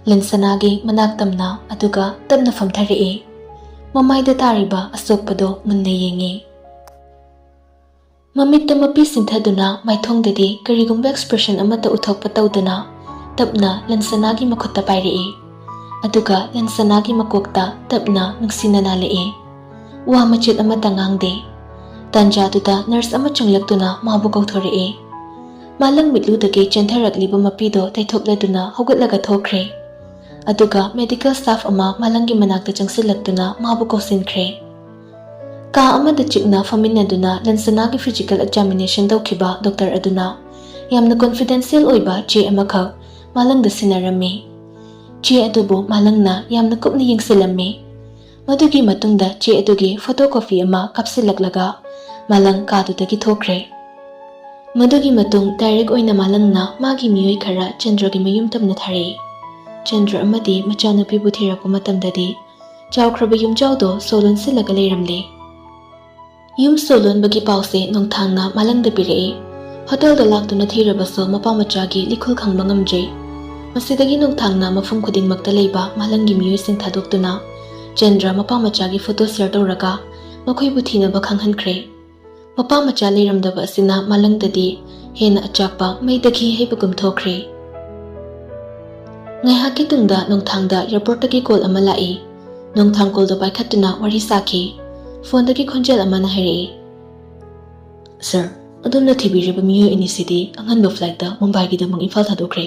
ꯂꯟꯁꯅꯥꯒꯤ ꯃꯅꯥꯛ ꯇꯝꯅ, ꯑꯗꯨꯒ ꯇꯞꯅ ꯐꯝꯊꯔꯛꯏ꯫ ꯃꯃꯥꯏꯗ ꯇꯥꯔꯤꯕ ꯑꯁꯣꯛꯄꯗꯣ ꯃꯨꯟꯅ ꯌꯦꯡꯉꯤ꯫ ꯃꯃꯤꯠꯇ ꯃꯄꯤ ꯁꯤꯟꯊꯗꯨꯅ ꯃꯥꯏꯊꯣꯡꯗꯗꯤ ꯀꯔꯤꯒꯨꯝꯕ expression ꯑꯃꯠꯇ ꯎꯠꯊꯣꯛꯄ ꯇꯧꯗꯅ ꯇꯞꯅ ꯂꯟꯁꯅꯥꯒꯤ ꯃꯈꯨꯠꯇ ꯄꯥꯏꯔꯛꯏ꯫ ꯑꯗꯨꯒ ꯂꯟꯁꯅꯥꯒꯤ ꯃꯀꯣꯛꯇ ꯇꯞꯅ ꯅꯨꯡꯁꯤꯅ ꯅꯥꯜꯂꯛꯏ꯫ ꯋꯥ ꯃꯆꯦꯠ ꯑꯃꯠꯇ ꯉꯥꯡꯗꯦ꯫ ꯇꯥꯟꯖꯥꯗꯨꯗ nurse ꯑꯃ ꯆꯪꯂꯛꯇꯨꯅ ꯃꯥꯕꯨ ꯀꯧꯊꯣꯔꯛꯏ꯫ ꯃꯥꯂꯪ ꯃꯤꯠꯂꯨꯗꯒꯤ ꯆꯦꯟꯊꯔꯛꯂꯤꯕ ꯃꯄꯤꯗꯣ ꯇꯩꯊꯣꯛꯂꯗꯨꯅ ꯍꯧꯒꯠꯂꯒ ꯊꯣꯛꯈ꯭ꯔꯦ꯫ ꯑꯗꯨꯒ medical staff ꯑꯃ ꯃꯥꯂꯪꯒꯤ ꯃꯅꯥꯛꯇ ꯆꯪꯁꯤꯜꯂꯛꯇꯨꯅ ꯃꯥꯕꯨ ꯀꯧꯁꯤꯟꯈ꯭ꯔꯦ꯫ ꯀꯥ ꯑꯃꯗ ꯆꯤꯛꯅ ꯐꯝꯃꯤꯟꯅꯗꯨꯅ ꯂꯟꯁꯅꯥꯒꯤ physical examination ꯇꯧꯈꯤꯕ doctor ꯑꯗꯨꯅ ꯌꯥꯝꯅ confidential ꯑꯣꯏꯕ ꯆꯦ ꯑꯃꯈꯛ ꯃꯥꯂꯪꯗ ꯁꯤꯟꯅꯔꯝꯃꯤ꯫ ꯆꯦ ꯑꯗꯨꯕꯨ ꯃꯥꯂꯪꯅ ꯌꯥꯝꯅ ꯀꯨꯞꯅ ꯌꯦꯡꯁꯤꯜꯂꯝꯃꯤ꯫ ꯃꯗꯨꯒꯤ ꯃꯇꯨꯡꯗ ꯆꯦ ꯑꯗꯨꯒꯤ photocopy ꯑꯃ ꯀꯥꯞꯁꯤꯜꯂꯛꯂꯒ ꯃꯥꯂꯪ ꯀꯥꯗꯨꯗꯒꯤ ꯊꯣꯛꯈ꯭ꯔꯦ꯫ ꯃꯗꯨꯒꯤ ꯃꯇꯨꯡ direct ꯑꯣꯏꯅ ꯃꯥꯂꯪꯅ ꯃꯥꯒꯤ ꯃꯤꯑꯣꯏ ꯈꯔ ꯆꯟꯗ꯭ꯔꯒꯤ ꯃꯌꯨꯝ ꯇꯝꯅ ꯊꯥꯔꯛꯏ꯫ ꯆꯟꯗ꯭ꯔ ꯑꯃꯗꯤ ꯃꯆꯥꯅꯨꯄꯤꯕꯨ ꯊꯤꯔꯛꯄ ꯃꯇꯝꯗꯗꯤ ꯆꯥꯎꯈ꯭ꯔꯕ ꯌꯨꯝꯖꯥꯎꯗꯣ ꯁꯣ ꯂꯣꯟꯁꯤꯜꯂꯒ ꯂꯩꯔꯝꯂꯦ꯫ ꯌꯨꯝ ꯁꯣ ꯂꯣꯟꯕꯒꯤ ꯄꯥꯎꯁꯦ ꯅꯣꯡꯊꯥꯡꯅ ꯃꯥꯂꯪꯗ ꯄꯤꯔꯛꯏ꯫ ꯍꯣꯇꯦꯜꯗ ꯂꯥꯛꯇꯨꯅ ꯊꯤꯔꯕꯁꯨ ꯃꯄꯥ ꯃꯆꯥꯒꯤ ꯂꯤꯈꯨꯜ ꯈꯪꯕ ꯉꯝꯗ꯭ꯔꯦ꯫ ꯃꯁꯤꯗꯒꯤ ꯅꯣꯡꯊꯥꯡꯅ ꯃꯐꯝ ꯈꯨꯗꯤꯡꯃꯛꯇ ꯂꯩꯕ ꯃꯥꯂꯪꯒꯤ ꯃꯤꯑꯣꯏꯁꯤꯡ ꯊꯥꯗꯣꯛꯇꯨꯅ ꯆꯟꯗ꯭ꯔ ꯃꯄꯥ ꯃꯆꯥꯒꯤ photo share ꯇꯧꯔꯒ ꯃꯈꯣꯏꯕꯨ ꯊꯤꯅꯕ ꯈꯪꯍꯟꯈ꯭ꯔꯦ꯫ ꯃꯄꯥ ꯃꯆꯥ ꯂꯩꯔꯝꯗꯕ ꯑꯁꯤꯅ ꯃꯥꯂꯪꯗꯗꯤ ꯍꯦꯟꯅ ꯑꯆꯥꯛꯄ ꯃꯩꯗꯒꯤ ꯍꯩꯕꯒꯨꯝ ꯊꯣꯛꯈ꯭ꯔꯦ꯫ ꯉꯥꯏꯍꯥꯛꯀꯤ ꯇꯨꯡꯗ ꯅꯣꯡꯊꯥꯡꯗ airportꯇꯒꯤ call ꯑꯃ ꯂꯥꯛꯏ꯫ ꯅꯣꯡꯊꯥꯡ callꯗꯨ ꯄꯥꯏꯈꯠꯇꯨꯅ ꯋꯥꯔꯤ ꯁꯥꯈꯤ꯫ Phoneꯗꯒꯤ ꯈꯣꯟꯖꯦꯜ ꯑꯃꯅ ꯍꯥꯏꯔꯛꯏ, "Sir, ꯑꯗꯣꯝꯅ ꯊꯤꯕꯤꯔꯤꯕ ꯃꯤꯑꯣꯏ ꯑꯅꯤꯁꯤꯗꯤ ꯑꯉꯟꯕ flightꯇ ꯃꯨꯝꯕꯥꯏꯒꯤꯗꯃꯛ ꯏꯝꯐꯥꯜ ꯊꯥꯗꯣꯛꯈ꯭ꯔꯦ꯫"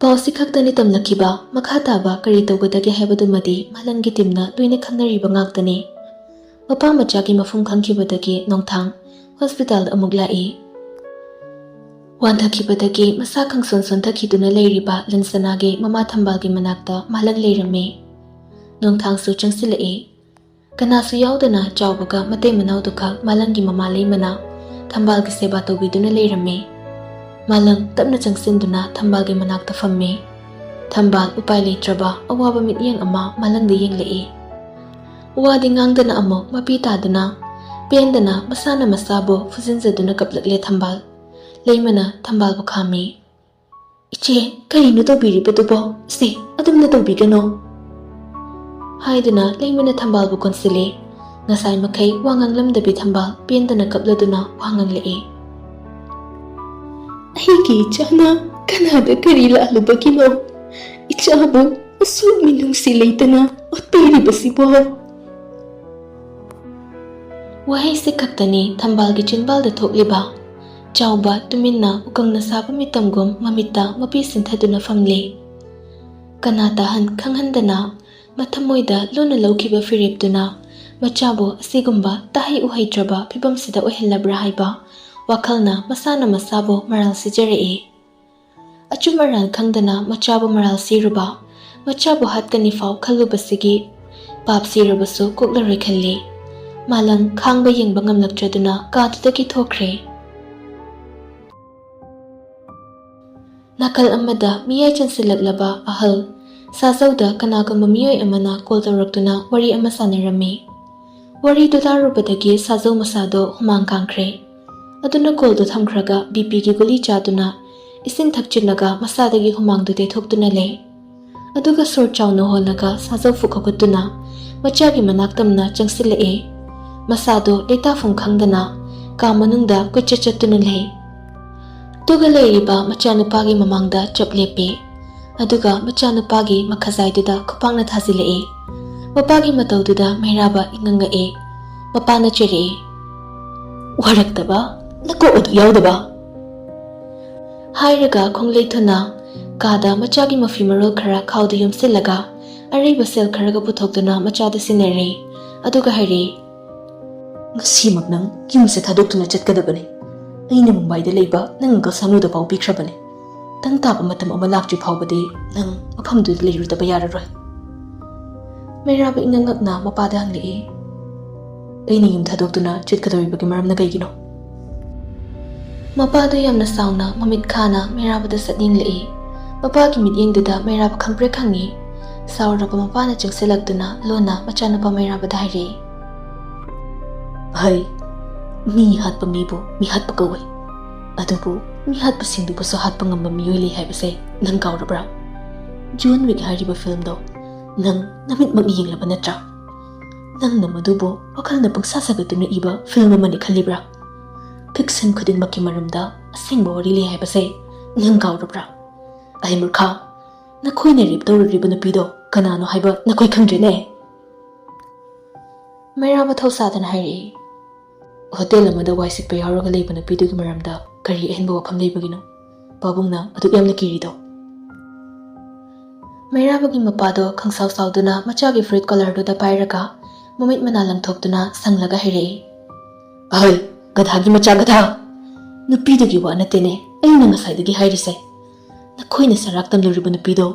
ꯄꯥꯎꯁꯤ ꯈꯛꯇꯅꯤ ꯇꯝꯂꯛꯈꯤꯕ꯫ ꯃꯈꯥ ꯇꯥꯕ ꯀꯔꯤ ꯇꯧꯒꯗꯒꯦ ꯍꯥꯏꯕꯗꯨꯃꯗꯤ ꯃꯥꯂꯪꯒꯤ teamꯅ ꯂꯣꯏꯅ ꯈꯪꯅꯔꯤꯕ ꯉꯥꯛꯇꯅꯤ꯫ ꯃꯄꯥ ꯃꯆꯥꯒꯤ ꯃꯐꯝ ꯈꯪꯈꯤꯕꯗꯒꯤ ꯅꯣꯡꯊꯥꯡ hospitalꯗ ꯑꯃꯨꯛ ꯂꯥꯛꯏ꯫ ꯋꯥꯟꯊꯈꯤꯕꯗꯒꯤ ꯃꯁꯥ ꯈꯪꯁꯣꯟ ꯁꯣꯟꯊꯈꯤꯗꯨꯅ ꯂꯩꯔꯤꯕ ꯂꯟꯁꯅꯥꯒꯤ ꯃꯃꯥ ꯊꯝꯕꯥꯜꯒꯤ ꯃꯅꯥꯛꯇ ꯃꯥꯂꯪ ꯂꯩꯔꯝꯃꯤ꯫ ꯅꯣꯡꯊꯥꯡꯁꯨ ꯆꯪꯁꯤꯜꯂꯛꯏ꯫ ꯀꯅꯥꯁꯨ ꯌꯥꯎꯗꯅ ꯆꯥꯎꯕꯒ ꯃꯇꯩ ꯃꯅꯥꯎꯗꯨꯈꯛ ꯃꯥꯂꯪꯒꯤ ꯃꯃꯥ ꯂꯩꯃꯅ ꯊꯝꯕꯥꯜꯒꯤ ꯁꯦꯕꯥ ꯇꯧꯕꯤꯗꯨꯅ ꯂꯩꯔꯝꯃꯤ꯫ ꯃꯥꯂꯪ ꯇꯞꯅ ꯆꯪꯁꯤꯟꯗꯨꯅ ꯊꯝꯕꯥꯜꯒꯤ ꯃꯅꯥꯛꯇ ꯐꯝꯃꯤ꯫ ꯊꯝꯕꯥꯜ ꯎꯄꯥꯏ ꯂꯩꯇ꯭ꯔꯕ ꯑꯋꯥꯕ ꯃꯤꯠꯌꯦꯡ ꯑꯃ ꯃꯥꯂꯪꯗ ꯌꯦꯡꯂꯛꯏ꯫ ꯋꯥꯗꯤ ꯉꯥꯡꯗꯅ ꯑꯃꯨꯛ ꯃꯄꯤ ꯇꯥꯗꯨꯅ ꯄꯦꯟꯗꯅ ꯃꯁꯥꯅ ꯃꯁꯥꯕꯨ ꯐꯨꯖꯤꯟꯖꯗꯨꯅ ꯀꯞꯂꯛꯂꯦ ꯊꯝꯕꯥꯜ꯫ ꯂꯩꯃꯅ ꯊꯝꯕꯥꯜꯕꯨ ꯈꯥꯝꯃꯤ꯫ "ꯏꯆꯦ, ꯀꯔꯤꯅꯣ ꯇꯧꯕꯤꯔꯤꯕꯗꯨꯕꯣ? ꯁꯤ ꯑꯗꯨꯝꯅ ꯇꯧꯕꯤꯒꯅꯣ," ꯍꯥꯏꯗꯨꯅ ꯂꯩꯃꯅ ꯊꯝꯕꯥꯜꯕꯨ ꯀꯣꯟꯁꯤꯜꯂꯤ꯫ ꯉꯁꯥꯏ ꯃꯈꯩ ꯋꯥ ꯉꯥꯡꯂꯝꯗꯕꯤ ꯊꯝꯕꯥꯜ ꯄꯦꯟꯗꯅ ꯀꯞꯂꯗꯨꯅ ꯋꯥ ꯉꯥꯡꯂꯛꯏ꯫ "ꯑꯩꯒꯤ ꯏꯆꯥꯅ ꯀꯅꯥꯗ ꯀꯔꯤ ꯂꯥꯜꯂꯨꯕꯒꯤꯅꯣ? ꯏꯆꯥꯕꯨ ꯑꯁꯨꯛ ꯃꯤꯅꯨꯡꯁꯤ ꯂꯩꯇꯅ ꯑꯣꯠꯄꯤꯔꯤꯕꯁꯤꯕꯣ?" ꯋꯥꯍꯩꯁꯤ ꯈꯛꯇꯅꯤ ꯊꯝꯕꯥꯜꯒꯤ ꯆꯤꯟꯕꯥꯜꯗ ꯊꯣꯛꯂꯤꯕ꯫ ꯆꯥꯎꯕ ꯇꯨꯃꯤꯟꯅ ꯎꯀꯪꯅ ꯁꯥꯕ ꯃꯤꯇꯝꯒꯨꯝ ꯃꯃꯤꯠꯇ ꯃꯄꯤ ꯁꯤꯟꯊꯗꯨꯅ ꯐꯝꯂꯤ꯫ ꯀꯅꯥ ꯇꯥꯍꯟ ꯈꯪꯍꯟꯗꯅ ꯃꯊꯃꯣꯏꯗ ꯂꯨꯅ ꯂꯧꯈꯤꯕ ꯐꯤꯔꯦꯞꯇꯨꯅ ꯃꯆꯥꯕꯨ ꯑꯁꯤꯒꯨꯝꯕ ꯇꯥꯍꯩ ꯎꯍꯩꯗ꯭ꯔꯕ ꯐꯤꯕꯝꯁꯤꯗ ꯑꯣꯏꯍꯜꯂꯕ꯭ꯔꯥ ꯍꯥꯏꯕ ꯋꯥꯈꯜꯅ ꯃꯁꯥꯅ ꯃꯁꯥꯕꯨ ꯃꯔꯥꯜ ꯁꯤꯖꯔꯛꯏ꯫ ꯑꯆꯨꯝ ꯑꯔꯥꯟ ꯈꯪꯗꯅ ꯃꯆꯥꯕꯨ ꯃꯔꯥꯜ ꯁꯤꯔꯨꯕ, ꯃꯆꯥꯕꯨ ꯍꯥꯠꯀꯅꯤ ꯐꯥꯎ ꯈꯜꯂꯨꯕꯁꯤꯒꯤ ꯄꯥꯞ ꯁꯤꯔꯕꯁꯨ ꯀꯣꯛꯂꯔꯣꯏ ꯈꯜꯂꯤ꯫ ꯃꯥꯂꯪ ꯈꯥꯡꯕ ꯌꯦꯡꯕ ꯉꯝꯂꯛꯇ꯭ꯔꯗꯨꯅ ꯀꯥꯗꯨꯗꯒꯤ ꯊꯣꯛꯈ꯭ꯔꯦ꯫ ꯅꯥꯀꯜ ꯑꯃꯗ ꯃꯤꯌꯥꯏ ꯆꯟꯁꯤꯜꯂꯛꯂꯕ ꯑꯍꯜ ꯁꯥꯖꯧꯗ ꯀꯅꯥꯒꯨꯝꯕ ꯃꯤꯑꯣꯏ ꯑꯃꯅ ꯀꯣꯜ ꯇꯧꯔꯛꯇꯨꯅ ꯋꯥꯔꯤ ꯑꯃ ꯁꯥꯟꯅꯔꯝꯃꯤ꯫ ꯋꯥꯔꯤꯗꯨ ꯇꯥꯔꯨꯕꯗꯒꯤ ꯁꯥꯖꯧ ꯃꯁꯥꯗꯣ ꯍꯨꯃꯥꯡ ꯀꯥꯡꯈ꯭ꯔꯦ꯫ ꯑꯗꯨꯅ ꯀꯣꯜꯗꯨ ꯊꯝꯈ꯭ꯔꯒ ꯕꯤ ꯄꯤꯒꯤ ꯒꯨꯂꯤ ꯆꯥꯗꯨꯅ ꯏꯁꯤꯡ ꯊꯛꯆꯤꯜꯂꯒ ꯃꯁꯥꯗꯒꯤ ꯍꯨꯃꯥꯡꯗꯨ ꯇꯩꯊꯣꯛꯇꯨꯅ ꯂꯩ꯫ ꯑꯗꯨꯒ ꯁꯣꯔ ꯆꯥꯎꯅ ꯍꯣꯜꯂꯒ ꯁꯥꯖꯧ ꯐꯨꯛ ꯍꯧꯒꯠꯇꯨꯅ ꯃꯆꯥꯒꯤ ꯃꯅꯥꯛ ꯇꯝꯅ ꯆꯪꯁꯤꯜꯂꯛꯑꯦ꯫ ꯃꯁꯥꯗꯣ ꯂꯩꯇꯥꯐꯝ ꯈꯪꯗꯅ ꯀꯥ ꯃꯅꯨꯡꯗ ꯀꯣꯏꯆꯠ ꯆꯠꯇꯨꯅ ꯂꯩ꯫ ꯑꯗꯨꯒ ꯂꯩꯔꯤꯕ ꯃꯆꯥꯅꯨꯄꯥꯒꯤ ꯃꯃꯥꯡꯗ ꯆꯞ ꯂꯦꯞꯄꯦ꯫ ꯑꯗꯨꯒ ꯃꯆꯥꯅꯨꯄꯥꯒꯤ ꯃꯈꯖꯥꯏꯗꯨꯗ ꯈꯨꯄꯥꯛꯅ ꯊꯥꯖꯤꯜꯂꯛꯑꯦ꯫ ꯃꯄꯥꯒꯤ ꯃꯇꯧꯗꯨꯗ ꯃꯩꯔꯥꯕ ꯏꯉꯛ ꯉꯛꯑꯦ꯫ ꯃꯄꯥꯅ ꯆꯩꯔꯛꯑꯦ꯫ "ꯋꯥꯔꯛꯇꯕ, ꯅꯀꯣꯛ ꯑꯗꯨ ꯌꯥꯎꯗꯕ!" ꯍꯥꯏꯔꯒ ꯈꯣꯡꯂꯩ ꯊꯨꯅ ꯀꯥꯗ ꯃꯆꯥꯒꯤ ꯃꯐꯤ ꯃꯔꯣꯜ ꯈꯔ ꯈꯥꯎꯗ ꯌꯣꯝꯁꯤꯜꯂꯒ ꯑꯔꯩꯕ ꯁꯦꯜ ꯈꯔꯒ ꯄꯨꯊꯣꯛꯇꯨꯅ ꯃꯆꯥꯗ ꯁꯤꯟꯅꯔꯦ꯫ ꯑꯗꯨꯒ ꯍꯥꯏꯔꯦ, "ꯉꯁꯤꯃꯛ ꯅꯪ ꯌꯨꯝꯁꯦ ꯊꯥꯗꯣꯛꯇꯨꯅ ꯆꯠꯀꯗꯕꯅꯤ꯫ ꯑꯩꯅ ꯃꯨꯝꯕꯥꯏꯗ ꯂꯩꯕ ꯅꯪ ꯑꯪꯀꯜ ꯁꯥꯅꯨꯗ ꯄꯥꯎ ꯄꯤꯈ꯭ꯔꯕꯅꯤ꯫ ꯇꯪ ꯇꯥꯕ ꯃꯇꯝ ꯑꯃ ꯂꯥꯛꯇ꯭ꯔꯤ ꯐꯥꯎꯕꯗꯤ ꯅꯪ ꯃꯐꯝꯗꯨꯗ ꯂꯩꯔꯨꯗꯕ ꯌꯥꯔꯔꯣꯏ꯫" ꯃꯩꯔꯥꯕ ꯏꯉꯛ ꯉꯛꯅ ꯃꯄꯥꯗ ꯍꯪꯂꯛꯏ, "ꯑꯩꯅ ꯌꯨꯝ ꯊꯥꯗꯣꯛꯇꯨꯅ ꯆꯠꯀꯗꯧꯔꯤꯕꯒꯤ ꯃꯔꯝꯅ ꯀꯩꯒꯤꯅꯣ?" ꯃꯄꯥꯗꯨ ꯌꯥꯝꯅ ꯁꯥꯎꯅ ꯃꯃꯤꯠ ꯈꯥꯅ ꯃꯩꯔꯥꯕꯗ ꯁꯠ ꯌꯦꯡꯂꯛꯏ꯫ ꯃꯄꯥꯒꯤ ꯃꯤꯠꯌꯦꯡꯗꯨꯗ ꯃꯩꯔꯥꯕ ꯈꯪꯄ꯭ꯔꯦꯛ ꯈꯪꯉꯤ꯫ ꯁꯥꯎꯔꯕ ꯃꯄꯥꯅ ꯆꯪꯁꯤꯜꯂꯛꯇꯨꯅ ꯂꯣꯟꯅ ꯃꯆꯥꯅꯨꯄꯥ ꯃꯩꯔꯥꯕꯗ ꯍꯥꯏꯔꯛꯏ, "ꯍꯩ, ꯃꯤ ꯍꯥꯠꯄ ꯃꯤꯕꯨ ꯃꯤꯍꯥꯠꯄ ꯀꯧꯏ꯫ ꯑꯗꯨꯕꯨ ꯃꯤꯍꯥꯠꯄꯁꯤꯡꯗꯨꯕꯨꯁꯨ ꯍꯥꯠꯄ ꯉꯝꯕ ꯃꯤꯑꯣꯏ ꯂꯩ ꯍꯥꯏꯕꯁꯦ ꯅꯪ ꯀꯥꯎꯔꯕ꯭ꯔꯥ? ꯖꯣꯟ ꯋꯤꯛ ꯍꯥꯏꯔꯤꯕ ꯐꯤꯂꯝꯗꯣ ꯅꯪ ꯅꯃꯤꯠꯃꯛꯅ ꯌꯦꯡꯂꯕ ꯅꯠꯇ꯭ꯔꯥ? ꯅꯪꯅ ꯃꯗꯨꯕꯨ ꯋꯥꯈꯜꯅ ꯄꯪꯁꯥ ꯁꯥꯒꯠꯇꯨꯅ ꯏꯕ ꯐꯤꯂꯝ ꯑꯃꯅꯤ ꯈꯜꯂꯤꯕ꯭ꯔꯥ? ꯐꯤꯛꯁꯟ ꯈꯨꯗꯤꯡꯃꯛꯀꯤ ꯃꯔꯝꯗ ꯑꯁꯦꯡꯕ ꯋꯥꯔꯤ ꯂꯩ ꯍꯥꯏꯕꯁꯦ ꯅꯪ ꯀꯥꯎꯔꯕ꯭ꯔꯥ? ꯑꯍꯦ ꯃꯨꯔꯈꯥ, ꯅꯈꯣꯏꯅ ꯔꯦꯞ ꯇꯧꯔꯨꯔꯤꯕ ꯅꯨꯄꯤꯗꯣ ꯀꯅꯥꯅꯣ ꯍꯥꯏꯕ ꯅꯈꯣꯏ ꯈꯪꯗ꯭ꯔꯦꯅꯦ? ꯃꯩꯔꯥꯕ ꯊꯧꯁꯥꯗꯅ ꯍꯥꯏꯔꯛꯏ꯫ ꯍꯣꯇꯦꯜ ꯑꯃꯗ ꯋꯥꯏ ꯁꯤꯠꯄ ꯌꯥꯎꯔꯒ ꯂꯩꯕ ꯅꯨꯄꯤꯗꯨꯒꯤ ꯃꯔꯝꯗ ꯀꯔꯤ ꯑꯍꯦꯟꯕ ꯋꯥꯐꯝ ꯂꯩꯕꯒꯤꯅꯣ ꯄꯥꯕꯨꯡꯅ ꯑꯗꯨꯛ ꯌꯥꯝꯅ ꯀꯤꯔꯤꯗꯣ? ꯃꯩꯔꯥꯕꯒꯤ ꯃꯄꯥꯗꯣ ꯈꯪꯁꯥꯎ ꯁꯥꯎꯗꯨꯅ ꯃꯆꯥꯒꯤ ꯐꯨꯔꯤꯠ ꯀꯣꯂꯔꯗꯨꯗ ꯄꯥꯏꯔꯒ ꯃꯃꯤꯠ ꯃꯅꯥ ꯂꯪꯊꯣꯛꯇꯨꯅ ꯁꯪꯂꯒ ꯍꯥꯏꯔꯛꯏ꯫ ꯑꯍꯜ, ꯒꯙꯥꯒꯤ ꯃꯆꯥ ꯒꯙꯥ! ꯅꯨꯄꯤꯗꯨꯒꯤ ꯋꯥ ꯅꯠꯇꯦꯅꯦ ꯑꯩꯅ ꯉꯁꯥꯏꯗꯒꯤ ꯍꯥꯏꯔꯤꯁꯦ꯫ ꯅꯈꯣꯏꯅ ꯁꯔꯥꯛ ꯇꯝꯂꯨꯔꯤꯕ ꯅꯨꯄꯤꯗꯣ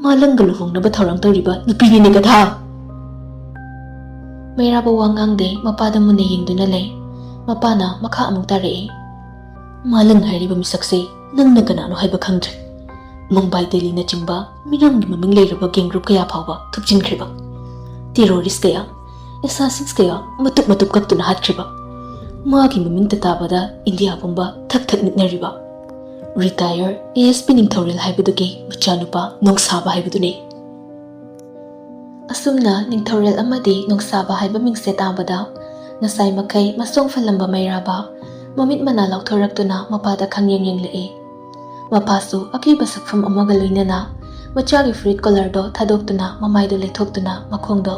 ꯃꯥꯂꯪꯒ ꯂꯨꯍꯣꯡꯅꯕ ꯊꯧꯔꯥꯡ ꯇꯧꯔꯤꯕ ꯅꯨꯄꯤꯅꯤꯅꯦ ꯒꯙꯥ! ꯃꯩꯔꯥꯕ ꯋꯥ ꯉꯥꯡꯗꯦ, ꯃꯄꯥꯗ ꯃꯨꯟꯅ ꯌꯦꯡꯗꯨꯅ ꯂꯩ꯫ ꯃꯄꯥꯅ ꯃꯈꯥ ꯑꯃꯨꯛ ꯇꯥꯔꯛꯏ꯫ ꯃꯥꯂꯪ ꯍꯥꯏꯔꯤꯕ ꯃꯤꯁꯛꯁꯦ ꯅꯪꯅ ꯀꯅꯥꯅꯣ ꯍꯥꯏꯕ ꯈꯪꯗ꯭ꯔꯦ꯫ ꯃꯨꯝꯕꯥꯏ, ꯗꯦꯜꯂꯤꯅꯆꯤꯡꯕ ꯃꯤꯔꯝꯒꯤ ꯃꯃꯤꯡ ꯂꯩꯔꯕ ꯒꯦꯡꯒ꯭ꯔꯨꯞ ꯀꯌꯥ ꯐꯥꯎꯕ ꯊꯨꯞꯆꯤꯟꯈ꯭ꯔꯤꯕ, ꯇꯦꯔꯣꯔꯤꯁ ꯀꯌꯥ, ꯑꯦꯁꯥꯁꯤꯟꯁ ꯀꯌꯥ ꯃꯇꯨꯞ ꯃꯇꯨꯞ ꯀꯛꯇꯨꯅ ꯍꯥꯠꯈ꯭ꯔꯤꯕ, ꯃꯥꯒꯤ ꯃꯃꯤꯡꯇ ꯇꯥꯕꯗ ꯏꯟꯗꯤꯌꯥ ꯄꯨꯝꯕ ꯊꯛ ꯊꯛ ꯅꯤꯛꯅꯔꯤꯕ, ꯔꯤꯇꯥꯌꯔ ꯑꯦ ꯑꯦꯁ ꯄꯤ ꯅꯤꯡꯊꯧꯔꯦꯜ ꯍꯥꯏꯕꯗꯨꯒꯤ ꯃꯆꯥꯅꯨꯄꯥ ꯅꯣꯡꯁꯥꯕ ꯍꯥꯏꯕꯗꯨꯅꯤ꯫ ꯑꯁꯨꯝꯅ ꯅꯤꯡꯊꯧꯔꯦꯜ ꯑꯃꯗꯤ ꯅꯣꯡꯁꯥꯕ ꯍꯥꯏꯕ ꯃꯤꯡꯁꯦ ꯇꯥꯕꯗ ꯉꯁꯥꯏ ꯃꯈꯩ ꯃꯁꯣꯡ ꯐꯜꯂꯝꯕ ꯃꯩꯔꯥꯕ ꯃꯃꯤꯠ ꯃꯅꯥ ꯂꯥꯎꯊꯣꯔꯛꯇꯨꯅ ꯃꯄꯥꯗ ꯈꯪꯌꯦꯡ ꯌꯦꯡꯂꯛꯏ꯫ ꯃꯄꯥꯁꯨ ꯑꯀꯤꯕ ꯁꯛꯐꯝ ꯑꯃꯒ ꯂꯣꯏꯅꯅ ꯃꯆꯥꯒꯤ ꯐꯨꯔꯤꯠ ꯀꯣꯂꯔꯗꯣ ꯊꯥꯗꯣꯛꯇꯨꯅ ꯃꯃꯥꯏꯗꯣ ꯂꯩꯊꯣꯛꯇꯨꯅ ꯃꯈꯣꯡꯗꯣ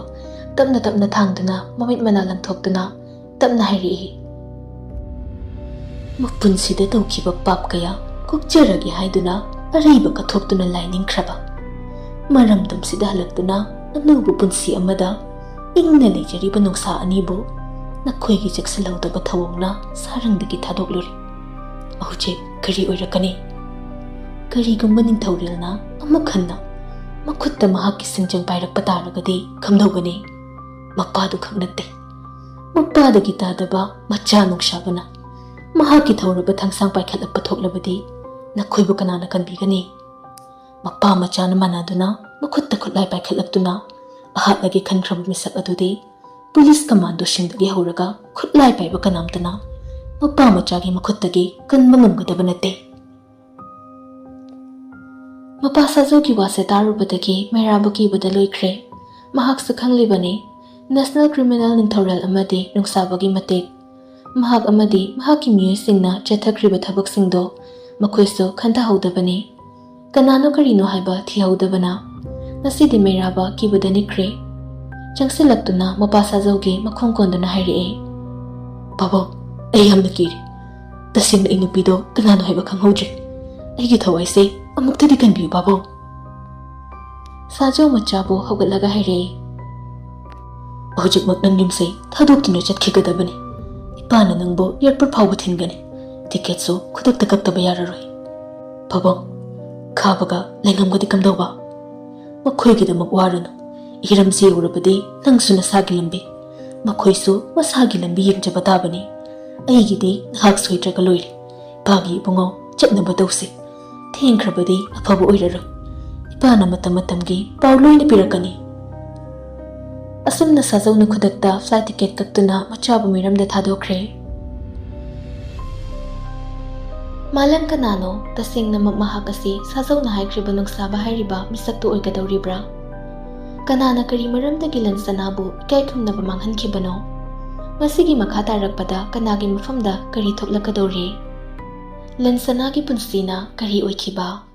ꯇꯞꯅ ꯇꯞꯅ ꯊꯥꯡꯗꯨꯅ ꯃꯃꯤꯠ ꯃꯅꯥ ꯂꯪꯊꯣꯛꯇꯨꯅ ꯇꯞꯅ ꯍꯥꯏꯔꯛꯏ꯫ ꯃꯄꯨꯟꯁꯤꯗ ꯇꯧꯈꯤꯕ ꯄꯥꯞ ꯀꯌꯥ ꯀꯣꯛꯆꯔꯒꯦ ꯍꯥꯏꯗꯨꯅ ꯑꯔꯩꯕ ꯀꯠꯊꯣꯛꯇꯨꯅ ꯂꯥꯏ ꯅꯤꯡꯈ꯭ꯔꯕ, ꯃꯔꯝꯗꯝꯁꯤꯗ ꯍꯜꯂꯛꯇꯨꯅ ꯑꯅꯧꯕ ꯄꯨꯟꯁꯤ ꯑꯃꯗ ꯏꯪꯅ ꯂꯩꯖꯔꯤꯕ ꯅꯣꯡꯁꯥ ꯑꯅꯤꯕꯨ ꯅꯈꯣꯏꯒꯤ ꯆꯦꯛꯁꯤꯜꯍꯧꯗꯕ ꯊꯧꯑꯣꯡꯅ ꯁꯥꯔꯪꯗꯒꯤ ꯊꯥꯗꯣꯛꯂꯨꯔꯦ꯫ ꯍꯧꯖꯤꯛ ꯀꯔꯤ ꯑꯣꯏꯔꯛꯀꯅꯤ? ꯀꯔꯤꯒꯨꯝꯕ ꯅꯤꯡꯊꯧꯔꯦꯜꯅ ꯑꯃꯨꯛ ꯍꯟꯅ ꯃꯈꯨꯠꯇ ꯃꯍꯥꯛꯀꯤ ꯁꯤꯡꯖꯪ ꯄꯥꯏꯔꯛꯄ ꯇꯥꯔꯒꯗꯤ ꯀꯝꯗꯧꯒꯅꯤ? ꯃꯄꯥꯗꯨ ꯈꯛ ꯅꯠꯇꯦ, ꯃꯄꯥꯗꯒꯤ ꯇꯥꯗꯕ ꯃꯆꯥ ꯅꯣꯡꯁꯥꯕꯅ ꯃꯍꯥꯛꯀꯤ ꯊꯧꯔꯕ ꯊꯥꯡꯁꯥꯡ ꯄꯥꯏꯈꯠꯂꯛꯄ ꯊꯣꯛꯂꯕꯗꯤ ꯅꯈꯣꯏꯕꯨ ꯀꯅꯥꯅ ꯀꯟꯕꯤꯒꯅꯤ? ꯃꯄꯥ ꯃꯆꯥꯅ ꯃꯥꯟꯅꯗꯨꯅ ꯃꯈꯨꯠꯇ ꯈꯨꯠꯂꯥꯏ ꯄꯥꯏꯈꯠꯂꯛꯇꯨꯅ ꯑꯍꯥꯠꯂꯒꯦ ꯈꯟꯈ꯭ꯔꯕ ꯃꯤꯁꯛ ꯑꯗꯨꯗꯤ ꯄꯨꯂꯤꯁ ꯀꯃꯥꯟꯗꯣꯁꯤꯡꯗꯒꯤ ꯍꯧꯔꯒ ꯈꯨꯠꯂꯥꯏ ꯄꯥꯏꯕ ꯀꯅꯥꯝꯇꯅ ꯃꯄꯥ ꯃꯆꯥꯒꯤ ꯃꯈꯨꯠꯇꯒꯤ ꯀꯟꯕ ꯉꯝꯒꯗꯕ ꯅꯠꯇꯦ꯫ ꯃꯄꯥ ꯁꯥꯖꯧꯒꯤ ꯋꯥꯁꯦ ꯇꯥꯔꯨꯕꯗꯒꯤ ꯃꯩꯔꯥꯕ ꯀꯤꯕꯗ ꯂꯣꯏꯈ꯭ꯔꯦ꯫ ꯃꯍꯥꯛꯁꯨ ꯈꯪꯂꯤꯕꯅꯤ, ꯅꯦꯁꯅꯦꯜ ꯀ꯭ꯔꯤꯃꯤꯅꯦꯜ ꯅꯤꯡꯊꯧꯔꯦꯜ ꯑꯃꯗꯤ ꯅꯨꯡꯁꯥꯕꯒꯤ ꯃꯇꯤꯛ꯫ ꯃꯍꯥꯛ ꯑꯃꯗꯤ ꯃꯍꯥꯛꯀꯤ ꯃꯤꯑꯣꯏꯁꯤꯡꯅ ꯆꯠꯊꯈ꯭ꯔꯤꯕ ꯊꯕꯛꯁꯤꯡꯗꯣ ꯃꯈꯣꯏꯁꯨ ꯈꯟꯊꯍꯧꯗꯕꯅꯤ꯫ ꯀꯅꯥꯅꯣ ꯀꯔꯤꯅꯣ ꯍꯥꯏꯕ ꯊꯤꯍꯧꯗꯕꯅ ꯉꯁꯤꯗꯤ ꯃꯩꯔꯥꯕ ꯀꯤꯕꯗ ꯅꯤꯛꯈ꯭ꯔꯦ꯫ ꯆꯪꯁꯤꯜꯂꯛꯇꯨꯅ ꯃꯄꯥ ꯁꯥꯖꯧꯒꯤ ꯃꯈꯣꯡ ꯀꯣꯟꯗꯨꯅ ꯍꯥꯏꯔꯛꯑꯦ, "ꯄꯥꯕꯨꯡ, ꯑꯩ ꯌꯥꯝꯅ ꯀꯤꯔꯦ꯫ ꯇꯁꯦꯡꯅ ꯑꯩ ꯅꯨꯄꯤꯗꯣ ꯀꯅꯥꯅꯣ ꯍꯥꯏꯕ ꯈꯪꯍꯧꯗ꯭ꯔꯦ꯫ ꯑꯩꯒꯤ ꯊꯋꯥꯏꯁꯦ ꯑꯃꯨꯛꯇꯗꯤ ꯀꯟꯕꯤꯌꯨ ꯄꯥꯕꯨꯡ"꯫ ꯁꯥꯖꯧ ꯃꯆꯥꯕꯨ ꯍꯧꯒꯠꯂꯒ ꯍꯥꯏꯔꯛꯑꯦ, "ꯍꯧꯖꯤꯛꯃꯛ ꯅꯪ ꯌꯨꯝꯁꯦ ꯊꯥꯗꯣꯛꯇꯨꯅ ꯆꯠꯈꯤꯒꯗꯕꯅꯤ꯫ ꯏꯄꯥꯅ ꯅꯪꯕꯨ ꯑꯦꯌꯔꯄꯣꯔꯠ ꯐꯥꯎꯕ ꯊꯤꯟꯒꯅꯤ꯫ ꯇꯤꯀꯦꯠꯁꯨ ꯈꯨꯗꯛꯇ ꯀꯛꯇꯕ ꯌꯥꯔꯔꯣꯏ꯫ ꯄꯥꯕꯨꯡ, ꯈꯥꯕꯒ ꯂꯩꯉꯝꯒꯗꯤ ꯀꯝꯗꯧꯕ? ꯃꯈꯣꯏꯒꯤꯗꯃꯛ ꯋꯥꯔꯨꯅꯨ꯫ ꯏꯔꯝꯁꯤ ꯌꯧꯔꯕꯗꯤ ꯅꯪꯁꯨ ꯅꯁꯥꯒꯤ ꯂꯝꯕꯤ, ꯃꯈꯣꯏꯁꯨ ꯃꯁꯥꯒꯤ ꯂꯝꯕꯤ ꯌꯦꯡꯖꯕ ꯇꯥꯕꯅꯤ꯫ ꯑꯩꯒꯤꯗꯤ ꯉꯥꯏꯍꯥꯛ ꯁꯣꯏꯗ꯭ꯔꯒ ꯂꯣꯏꯔꯦ꯫ ꯏꯄꯥꯒꯤ ꯏꯕꯨꯡꯉꯣ, ꯆꯠꯅꯕ ꯇꯧꯁꯤ꯫ ꯊꯦꯡꯈ꯭ꯔꯕꯗꯤ ꯑꯐꯕ ꯑꯣꯏꯔꯔꯣꯏ꯫ ꯏꯄꯥꯅ ꯃꯇꯝ ꯃꯇꯝꯒꯤ ꯄꯥꯎ ꯂꯣꯏꯅ ꯄꯤꯔꯛꯀꯅꯤ"꯫ ꯑꯁꯨꯝꯅ ꯁꯥꯖꯧꯅ ꯈꯨꯗꯛꯇ ꯐ꯭ꯂꯥꯏꯠ ꯇꯤꯀꯦꯠ ꯀꯛꯇꯨꯅ ꯃꯆꯥꯕꯨ ꯃꯤꯔꯝꯗ ꯊꯥꯗꯣꯛꯈ꯭ꯔꯦ꯫ ꯃꯥꯂꯪ ꯀꯅꯥꯅꯣ? ꯇꯁꯦꯡꯅꯃꯛ ꯃꯍꯥꯛ ꯑꯁꯤ ꯁꯥꯖꯧꯅ ꯍꯥꯏꯈ꯭ꯔꯤꯕ ꯅꯨꯡꯁꯥꯕ ꯍꯥꯏꯔꯤꯕ ꯃꯤꯁꯛꯇꯨ ꯑꯣꯏꯒꯗꯧꯔꯤꯕ꯭ꯔꯥ? ꯀꯅꯥꯅ ꯀꯔꯤ ꯃꯔꯝꯗꯒꯤ ꯂꯟꯁꯅꯥꯕꯨ ꯏꯀꯥꯏ ꯈꯨꯝꯅꯕ ꯃꯥꯡꯍꯟꯈꯤꯕꯅꯣ? ꯃꯁꯤꯒꯤ ꯃꯈꯥ ꯇꯥꯔꯛꯄꯗ ꯀꯅꯥꯒꯤ ꯃꯐꯝꯗ ꯀꯔꯤ ꯊꯣꯛꯂꯛꯀꯗꯧꯔꯤ? ꯂꯟꯁꯅꯥꯒꯤ ꯄꯨꯟꯁꯤꯅ ꯀꯔꯤ ꯑꯣꯏꯈꯤꯕ?